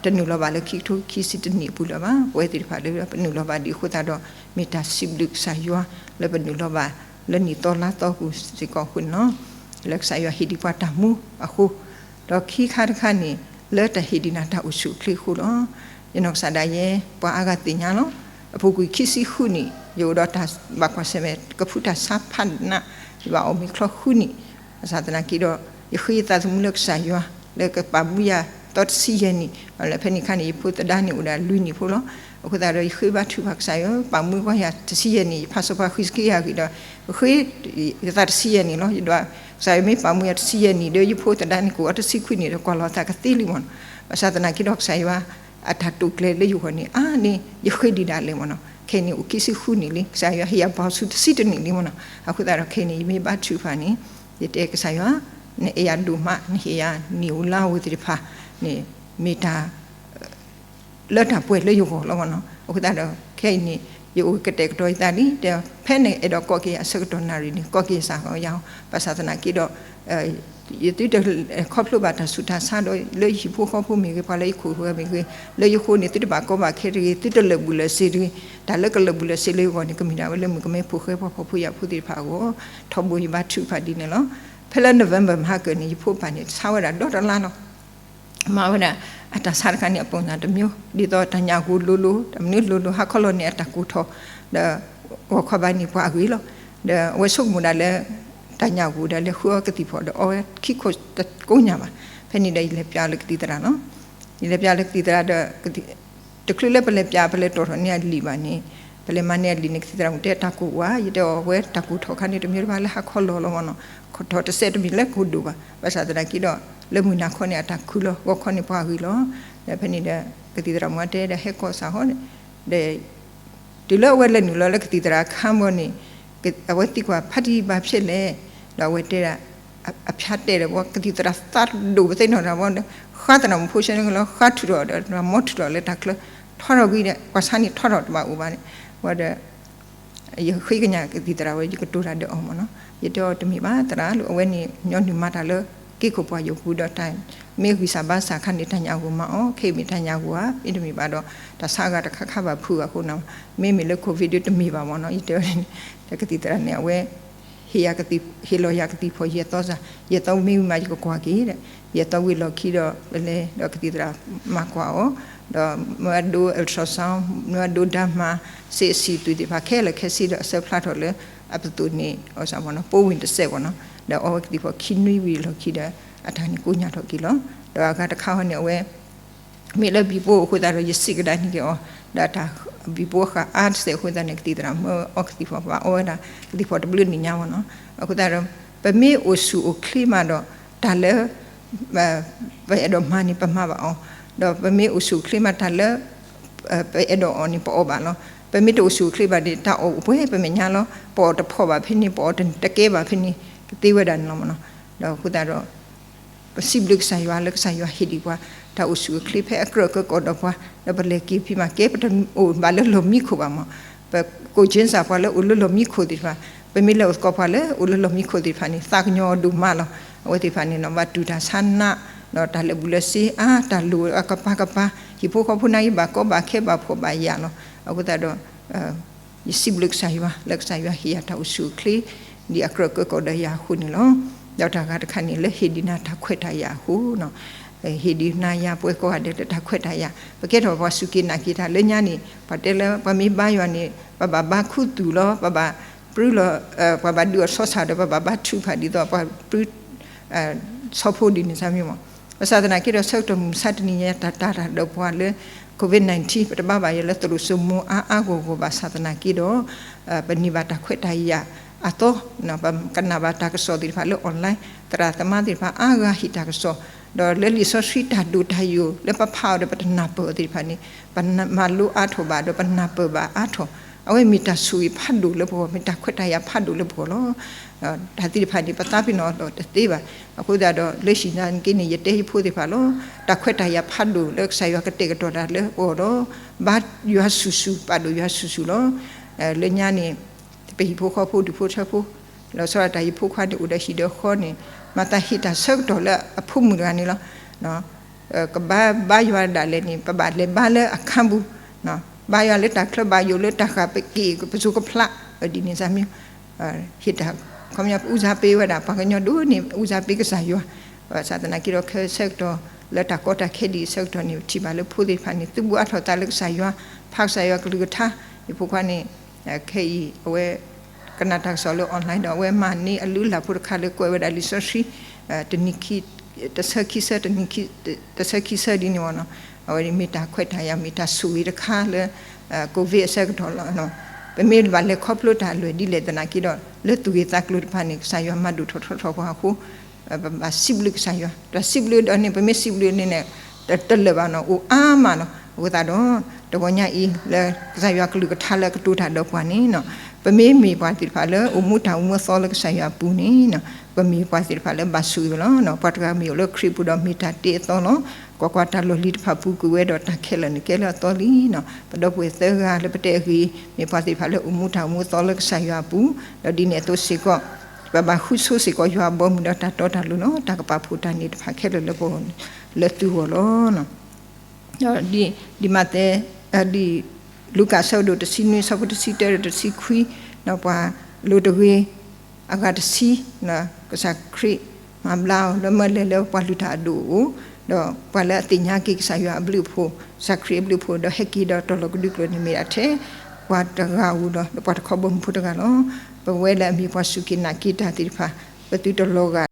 တနုာ်လီၤဘၣ်လၢခံကထိခံဆံတနံၣ်အပူၤလၢၤဘၣ်. ပဝဲသ့ၣ်တဖၣ်လၢပနုာ်လီၤဘၣ်ဒံးအဃိသတးဒီး မ့ၢ်တၢ်စံးဘျုးကစၢ်ယွၤလၢပနုာ်လီၤဘၣ်လၢနံၣ်သီလါသီပူၤစ့ၢ်ကီးအဃိန့ၣ်လီၤ. လၢကစၢ်ယွၤဟ့ၣ်ဒံးပှၤတၢ်မူအဃိ, ဒီးခံခါတခါန့ၣ် လၢတၢ်ဟ့ၣ်ဒံးနၤတၢ်အိၣ်ဆူၣ်အိၣ်ချ့အဃိလီၤ. ယနီၢ်ကစၢ်ဒၣ်ယဲ ပှၤအါဂၤသ့ၣ်ညါလီၤ. အပူၤကွံာ်ခံဆံဃုနံၣ် ယအိၣ်ဒီးတၢ်ဘၣ်ကွၢ်ဆၢၣ်မဲာ် ကဖုတၢ်ဆါဖးနး, ယဘၣ်အီၣ်မ့ၤချီဃုနံၣ်, ဘၣ်ဆၣ်သနာ်က့ဒီး ယဃ့ယသးသမူလၢကစၢ်ယွၤ လၢကပာ်မူယၤသီတဆံယဲၢ်နံၣ်, လၢဖဲန့ၣ်အခါန့ၣ် ယဖိသဒါန့ၣ်အိၣ်ဒၣ်လွံၢ်နံၣ်ဖိလီၤ. အဃိသတးဒီး ယဃ့ဘါထုကဖၣ်ကစၢ်ယွၤ ပာ်မူကွၢ်ယၤတဆံယဲၢ်နံၣ်, ယဖးစီၤပၤဃံးစက့ယၤဂ့ၤဒီး ဃ့ယသးတဆံယဲၢ်နံၣ်လီၤ. ယဒွး ကစၢ်ယွၤမ့ၢ်ပာ်မူယၤတဆံယဲၢ်နံၣ် ဒီးယဖိသဒါန့ၣ်ကအိၣ်အီၤတဆံခွံနံၣ်ဒီး ကွၢ်လီၤသးကသ့လံမ့ၢ်နီၤ. ဘၣ်ဆၣ်သနာ်က့ဒီး ကစၢ်ယွၤအတၢ်တိာ်ကျဲၤလၢယဂီၢ်န့ၣ် အါန့ၢ် ယဃ့ဒံးဒၣ်လဲာ်မ့ၢ်နီၤ. ခဲအံၤန့ၣ်အိၣ်ခံဆံဃုနံၣ်လံ ကစၢ်ယွၤဟ့ၣ်ယၤဘီဆူတဆံတနံၣ်လံမ့ၢ်နီၤ. အဃိသတးဒီးခဲအံၤန့ၣ် ယမ့ၢ်ဘါထုကဖၣ်န့ၣ် ယတဲကစၢ်ယွၤ နအဲၣ်ယၤဒိၣ်မး နဟ့ၣ်ယၤနံၣ်ဧိၤလါဧိၤသ့ၣ်တဖၣ်န့ၣ် မ့ၢ်တၢ် လၢတၢ်ပှဲၤလၢယဂီၢ်လီၤမ့ၢ်နီၤ. အဃိသတးဒီး ခဲအံၤန့ၣ် ယအိၣ်ကတဲာ်ကတီၤယသးလံ, ဒီးဖဲန့ၣ်အဲၣ်ဒိးကိးက့ၤအဆၢကတီၢ်နၣ်ရံၣ်န့ၣ် ကိးက့ၤစ့ၢ်ကီးယၤ, ဘၣ်ဆၣ်သနာ်က့ဒီး ယသုတခီဖျိဘၣ်တၢ်ဆူးတၢ်ဆါဒီး လၢယဟံၣ်ဖိဃီဖိမ့ၢ်ဂ့ၤ ပှၤလၢယခိၣ်ဃၢၤမ့ၢ်ဂ့ၤ, လၢယဃိန့ၣ် သုတဘၣ်ကီဘၣ်ခဲတဂ့ၤ, သုတလၢာ်ဘူၣ်လၢာ်စ့တဂ့ၤ, တၢ်လၢကလၢာ်ဘူၣ်လၢာ်စ့လၢယဂီၢ်န့ၣ် ကမ့ၢ်ဒၣ်ဝဲလၢမုၣ်ကမဲဖိဃဲပှၤဖှီၣ်ဖိယာ်ဖိသ့ၣ်တဖၣ်အဂီၢ်, ထီဘိယဘါထုကဖၣ်ဒ်န့ၣ်လီၤ. ဖဲလၢ November မဟါကၢန့ၣ် ယဖိပၢ်န့ၣ် ဆါဝဲဒၣ်ဒီတလါလီၤ. မၤဝဲဒၣ်အတၢ်ဆါတခါန့ၣ် အပူၤနၢ်တမျိုး, ဒ်သိးတၢ်ညၣ်ဂိၤလိၤလိၤ တၢ်မနုၤလိၤလိၤ ဟါခီလီၤန့ၣ် အတၢ်ကိၢ်ထီၣ် ဒီးဂီၤခီဘါန့ၣ်ပှၤအဂ့ၤလီၤ. ဒီးအဝဲဆိကမိၣ်ဒၣ်လၢ တၢ်ညၣ်ဂိၤဒၣ်လဲာ်ဃုအီၤကသံၣ်ဖီၣ်ဒီး အီဝဲခံခိၣ်တကိညၣ်ဘၣ်. ဖဲန့ၣ်ဒီးယလဲၤပျးလၢကသံၣ်သရၣ်လီၤ. ယလဲၤပျးလၢကသံၣ်သရၣ်ဒီး တချုးလၢပလဲၤပျး ပလဲၤတီၣ်ထီၣ်န့ၢ်အလံာ်ဘၣ်န့ၣ်, ပလဲၤမၤန့ၢ်အလံာ်န့ၣ် ကသံၣ်သရၣ်မုၣ်တဲတၢ်ကိၢ်ဝါ, ယတဲအီၤဝဲတၢ်ကိၢ်ထီၣ်ခါန့ၣ် တမ့ၢ်တဘၣ်လၢဟါခီလီၤလီၤမ့ၢ်နီၤ, ကိၢ်ထီၣ်တစဲးတမ့ၢ်လၢကိၢ်ဒိၣ်ဘၣ်, ဘၣ်ဆၣ်သနာ်က့ဒီး လၢမုၢ်နၤခီန့ၣ် အတၢ်ခုလီၤ ဂီၤခီန့ၣ်ပှၤဂ့ၤလီၤ. ဒီးဖဲန့ၣ်ဒီး ကသံၣ်သရၣ်မုၣ်အတဲဒီး ဟဲကိးစ့ၢ်ကီး, ဒီး တုၤလၢအဝဲလဲၤနုာ်လီၤလၢကသံၣ်သရၣ်အခန်းဘီန့ၣ်, အဝဲသံကွၢ်ဖါတံၢ်ဘၣ်ဖဲလဲၣ်, ဒီးအဝဲတဲဒၣ်, အဖၠါတဲဒီး ကသံၣ်သရၣ်သးဒိၣ်ပသ့ၣ်နီၣ်တၢ်ဘီဒီး ဃါသရၣ်မုၣ်ဖိဆဲန့ၣ်လီၤ, ဃါထုးထီၣ်ဒီး မီထုးထီၣ်လၢတၢ်ချၢ, ထီထီၣ်ကွံာ်ဒီး ကွၢ်ဆါန့ၣ်ထီထီၣ်တဘၣ်အိၣ်ဘၣ်န့ၣ်, ဝဲဒီး ယဃ့ကညးကသံၣ်သရၣ်ဝဲ ယကတိၤတၢ်ဒီးအီၤမ့ၢ်နီၤ, ယတဲအီၤတမ့ၢ်ဘၣ်သရၣ်လၢ အဝဲန့ၣ် ညီနုၢ်မၤတၢ်လၢ က့ခိၣ်ပှၢ်ယိာ်ပူၤဒီးတၢ် မ့ၢ်ဂံၢ်စၢ်ဘါစၢ်အခါန့ၣ် တၢ်ညၣ်ဂိၢ်မၤအီၤ, ခဲအံၤမ့ၢ်တၢ်ညၣ်ဂိၢ်ဧါ, မ့တမ့ၢ်ဘၣ်ဒီး တၢ်ဆါအဂၤတခါခါဘၣ်ဖုးအဃိန့ၣ်, မ့မ့ၢ်လၢ COVID ဒုးတမ့ၢ်ဘၣ်မ့ၢ်နီၤ, ယတဲဝဲန့ၣ်, ဒီးကသံၣ်သရၣ်န့ၣ် အဝဲ ဟ့ၣ်ယၤကသံၣ်, ဟ့ၣ်လီၤယၤကသံၣ်ဖီၣ်ယဲၢ်သီစၢ်, ယဲၢ်သီမ့ၢ်ဝံၤမး ယကကွၢ်က့ၤဒီး, ယဲၢ်သီဝံၤလီၢ်ခံဒီး ပလဲၤဒီးကသံၣ်သရၣ်မၤကွၢ်အီၤ, ဒီးမ့ၢ်ဝဲဒိ ultrasound မ့ၢ်ဝဲဒိ ဓာတ်မှန်, စ့အစံၣ်သုးသ့ၣ်တဖၣ်ခဲလၢာ်ခဲဆ့ဒီး အဆၢဖျါထီၣ်လၢအပသိၣ်န့ၣ် အီၣ်စၢ်မ့ၢ်နီၤ ပိဝ့ၢ်တစဲးမ့ၢ်နီၤ, ဒီးအီဝဲကသံၣ်ဖီၣ်ခံနွံဝံၤလီၢ်ခံဒီး အတၢ်န့ၣ်ကိညၢ်ထီၣ်က့ၤလီၤ. ဒီးအဂၤတခါဟီန့ၣ် အဝဲ မ့ၢ်လၢဘံၣ်ပိအဃိသတးဒီး ယစံးကဒါန့ၢ်က့ၤအီၤ, ဒီးတၢ်ဘံၣ်ပိအဃၢ်အါတစဲးအဃိသတးန့ၣ် ကသံၣ်သရၣ်မ့ၢ်အီကသံၣ်ဖီၣ် ပှၤအီဝဲဒၣ်ကသံၣ်ဖီၣ်တဘျုးနံၣ်ညါမ့ၢ်နီၤ. အဃိသတးဒီး ပမ့ၢ်အိၣ်ဆူၣ်အိၣ်ချ့မးဒီး တၢ်လၢ ပအဲၣ်ဒိးမၤန့ၣ် ပမၤဘၣ်အီၤ, ဒီးပမ့ၢ်အိၣ်ဆူၣ်အိၣ်ချ့မးတၢ်လၢ ပအဲၣ်ဒိးအီၣ်န့ၣ် ပအီၣ်ဘၣ်လီၤ. ပမ့ၢ်တအိၣ်ဆူၣ်အိၣ်ချ့ဘၣ်န့ၣ် တၢ်အီၣ်အိၣ်ပှဲၤပမဲာ်ညါလီၤ. ပအီၣ်တဖီၣ်ဘၣ်ဖဲန့ၣ် ပအီၣ်တကဲဘၣ်ဖဲန့ၣ် ကသ့ဝဲဒၣ်န့ၣ်လီၤမ့ၢ်နီၤ. ဒီးအဃိသတးဒီး ပစံးဘျုးကစၢ်ယွၤလၢကစၢ်ယွၤဟ့ၣ်ဒံးပှၤ တၢ်အိၣ်ဆူၣ်အိၣ်ချ့ဖဲအကြၢးကၢကီၢ်ဒီးပှၤ, ဒီးပလဲၤက့ၤဖံးမၤကဲ ပတအိၣ်ဘၣ်လၢလီၢ်မံခိၣ်ဘၣ်မ့ၢ်, ပကိးကၠ့စၢ်ပှၤလၢအိၣ်လၢလီၢ်မံခိၣ်သ့ၣ်တဖၣ်, ပမ့ၢ်လဲၤအိၣ်သကိးပှၤလၢအိၣ်လၢလီၢ်မံခိၣ်သ့ၣ်တဖၣ်န့ၣ် သးကညီၤအီၤဒိၣ်မးလီၤ. အဝဲသ့ၣ်တဖၣ်န့ၣ်နီၤ ဘၣ်တူၢ်တၢ်ဆါနး, ဒီးတၢ်လၢာ်ဘူၣ်လၢာ်စ့အါ တၢ်လိၣ်အကပၤကပၤ, ဟံၣ်ဖိဃီဖိနၢ်ဂ့ၤဘၣ်ကီဘၣ်ခဲဘၣ်ဖှီၣ်ဘၣ်ယာ်လီၤ. အဃိသတးဒီး ယစံးဘျုးကစၢ်ယွၤ လၢကစၢ်ယွၤဟ့ၣ်ယၤတၢ်အိၣ်ဆူၣ်အိၣ်ချ့ ဒ်အကြၢးကၢကီၢ်ဒီးယၤအဃိန့ၣ်လီၤ. ဒီးတၢ်ဂၤတခါန့ၣ် လၢဟ့ၣ်ဒံးနၤတၢ်ခွဲးတၢ်ယာ်အဃိနီၤ, ဟ့ၣ်ဒံးနၤယၤပှၤကိးဂၤဒဲးလၢတၢ်ခွဲးတၢ်ယာ်, ပကဲထီၣ်ပှၤစူၢ်က့ၤနာ်က့ၤတၢ်လၢညါန့ၣ် ပှၤတဲလၢပှၤမ့ၢ်ဘါယွၤန့ၣ် ပဘၣ်ဘါခူသူၣ်လီၤ, ပဘၣ်ပြူလီၤ, ပှၤဘၣ်ဒုးအီၣ်ဆီဆၣ်ဒီး ပဘၣ်ဘါထုကဖၣ်ဒ်သိးပှၤပြူ ဆီဖိဒ်န့ၣ်စၢ်မ့ၢ်မး. ဘၣ်ဆၣ်သနာ်က့ဒီး ဆၢကတီၢ်မုၢ်မဆါတနံၤညါ တၢ်တၢ်တၢ်ဒီးပှၤလၢ COVID nineteen ပတဘၣ်ဘၣ်ယဲလၢသိၣ်လိစိမိၤအါအါဂီၢ်ဂီၢ်ဘၣ်ဆၣ်သနာ်က့ဒီး ပန့ၢ်ဘၣ်တၢ်ခွဲးတၢ်ယာ်အသီ, ပကနၣ်ဘၣ်တၢ်ကစီၣ်သ့ၣ်တဖၣ်လၢ online, သရၣ်သမါသ့ၣ်တဖၣ်အါဂၤဟ့ၣ်တၢ်ကစီၣ်, ဒီးလၢလံာ်စီဆှံတၢ်ဒိၣ်တၢ်ယိာ်လၢပဖးအီၤဒီးပတနၢ်ပၢၢ်အီၤသ့ၣ်တဖၣ်န့ၣ် ပမၤလိအါထီၣ်ဘၣ်ဒီးပနၢ်ပၢၢ်ဘၣ်အါထီၣ်, အဝဲမ့ၢ်တၢ်ဆိၣ်ဂ့ၤဖးဒိၣ်လၢပဂီၢ်, မ့ၢ်တၢ်ခွဲးတၢ်ယာ်ဖးဒိၣ်လၢပဂီၢ်လီၤ. တၢ်သ့ၣ်တဖၣ်န့ၣ် ပသးပ့ၤနီၣ်အီၤဒီးတသ့ဘၣ်. အဃိသတးဒီး လၢဟံၣ်န့ၣ်က့န့ၣ် ယတဲယဖိသ့ၣ်တဖၣ်လီၤ. တၢ်ခွဲးတၢ်ယာ်ဖးဒိၣ်လၢကစၢ်ယွၤကတဲာ်ကတီၤတၢ်လၢပဂီၢ်ဒီး ဘါယွၤဆူၣ်ဆူၣ် ပာ်ဒိၣ်ယွၤဆူၣ်ဆူၣ်လီၤ. လၢညါန့ၣ် ပဟံၣ်ဖိဃီဖိဒူၣ်ဖိထၢဖိ လီၤဆီဒၣ်တၢ်ဟံၣ်ဖိခွါန့ၣ် အိၣ်ဒီးဟံၣ်ဒီးဃီန့ၣ် မၤသးဟ့ၣ်တၢ်ဆၢကတီၢ်လၢအဖိမုၣ်တဂၤန့ၣ်လီၤ. ကဘါဘါယွၤဒၣ်လဲာ်န့ၣ် ပဘၣ်လဲၤဘါလၢအခါပူၤ, ဘါယွၤလၢတၢ်ချၢဘၣ်ယိၣ်လၢတၢ်ဃၣ်ပက့ၢ်ပစိကဖျး, ဒ်န့ၣ်စၢ်မ့ၢ် ဟ့ၣ်တၢ် ခီပညီ ဦးစားပေးဝဲဒၣ် ပှၤကညီဒိၣ်န့ၣ် ဦးစားပေး ကစၢ်ယွၤ, ဘၣ်ဆၣ်သနာ်က့ဒီး ခဲဆၢကတီၢ်လၢတၢ်ကီတၢ်ခဲဒ်အံၤဆၢကတီၢ်န့ၣ် ပထံၣ်ဘၣ်လၢဖိသ့ၣ်တဖၣ်န့ၣ် သုးဘူးအါထီၣ်သးလၢကစၢ်ယွၤ, ဖးကစၢ်ယွၤကလုၢ်ကထါ, ယဖိခွါန့ၣ် ခဲအံၤ အဝဲ ကနၣ်တၢ်ကစီၣ်လၢ online ဒီး အဝဲမၤန့ၢ်အလုၢ်အလၢ်ဖိတခါလၢကွဲးဝဲဒၣ်လံာ်စီဆှံ တနံၤခံ တဆၢခံဆၢ တဆၢခံဆၢဒ်န့ၣ်မ့ၢ်နီၤ, အဝဲန့ၣ်မ့ၢ်တၢ်ခွဲးတၢ်ယာ် မ့ၢ်တၢ်ဆိၣ်ဂ့ၤတခါလၢ COVID အဆၢကတီၢ်လီၤ. ပမ့ၢ်ဘၣ်လဲၤခီဖျိတၢ်အလွဲၢ်ဒ်လဲၣ်သနာ်က့ဒီး လၢသူၣ်ဂ့ၤသးကျိၤတဖၣ်န့ၣ် ကစၢ်ယွၤမၤဒိၣ်ထီၣ်ထီထီၣ်ပှၤအဃိ ပဘၣ်စံးဘျုးကစၢ်ယွၤ, တၢ်စံးဘျုးဒီးန့ၣ် ပမ့ၢ်စံးဘျုးန့ၣ်န့ၣ် တလၢာ်ဘၣ်နီၤ အိၣ်အါမးနီၤ. အဃိသတးဒီး တဂီၤညါအံၤ လၢကစၢ်ယွၤကလုၢ်ကထါလၢကတိၤတၢ်ဒီးပှၤန့ၣ်နီၤ ပမ့ၢ်မ့ၢ်ပှၤသ့ၣ်တဖၣ်လၢအိၣ်မူတၢ်အိၣ်မူအသီလၢကစၢ်ယွၤအပူၤန့ၣ်နီၤ ပမ့ၢ်ပှၤသ့ၣ်တဖၣ်လၢဘၣ်ဆိၣ်ဂ့ၤဝဲလီၤ. ပှၤတဂၤမ့ၢ်အိၣ်လၢခရံာ်ပူၤဒီးမ့ၢ်တၢ်တ့အသီလီၤ. ကွၢ်ကွၢ်, တၢ်လီၢ်လံၤတဖၣ်ပူၤကွံာ်ဝဲဒီးတၢ်ခဲလၢာ်န့ၣ်ကဲလၢအသီလံနီၤ. ပဒီပုၢ်ဝဲၢ်သၢဂၤလၢပတဲအဂ့ၤ မ့ၢ်ပှၤသ့ၣ်တဖၣ်လၢအိၣ်မူတၢ်အိၣ်မူအသီလၢကစၢ်ယွၤအပူၤ, ဒီးဒ်န့ၣ်အသိးစ့ၢ်ကီး ပဘၣ်ဃုဆိစ့ၢ်ကီးယွၤအဘီအမုၢ်ဒီးတၢ်တီတၢ်လိၤလီၤ. တၢ်ကပာ်ဖှိၣ်တၢ်န့ၣ်တဖၣ်ခဲလၢာ်လၢပဂီၢ်န့ၣ် လၢသုဂီၢ်လီၤ. ဒ်မးသဲ ဒ်လူၤကၣ်အဆၢဒိၣ်တဆံနွံ အဆၢဖိတဆံတၢဒီးတဆံခွံ, ဒီးပှၤလိၤတဂ့ၤ အဂၤတဆံ, ကစၢ်ခရံာ်မၤဘျါအီၤလၢမၢလဲၤလၢပှၤလုၢ်တၢ်အဒိၣ်အအိၣ်, ဒီးပှၤလၢအသ့ၣ်ညါက့ၤကစၢ်ယွၤအဘျုးအဖှိၣ်, ကစၢ်ခရံာ်အဘျုးအဖှိၣ် ဒီးဟဲက့ၤဒီးတီၤလီၤကဒုကျိၤန့ၣ်မ့ၢ်ဒၣ်ထဲ ပှၤတဂၤဧိၤဒီး ပှၤတခီဘီမုၢ်ဖိတဂၤလီၤ. ပဝဲလၢအမ့ၢ်ပှၤစူၢ်က့ၤနာ်က့ၤတၢ်သ့ၣ်တဖၣ် ပသုတလီၤဂာ်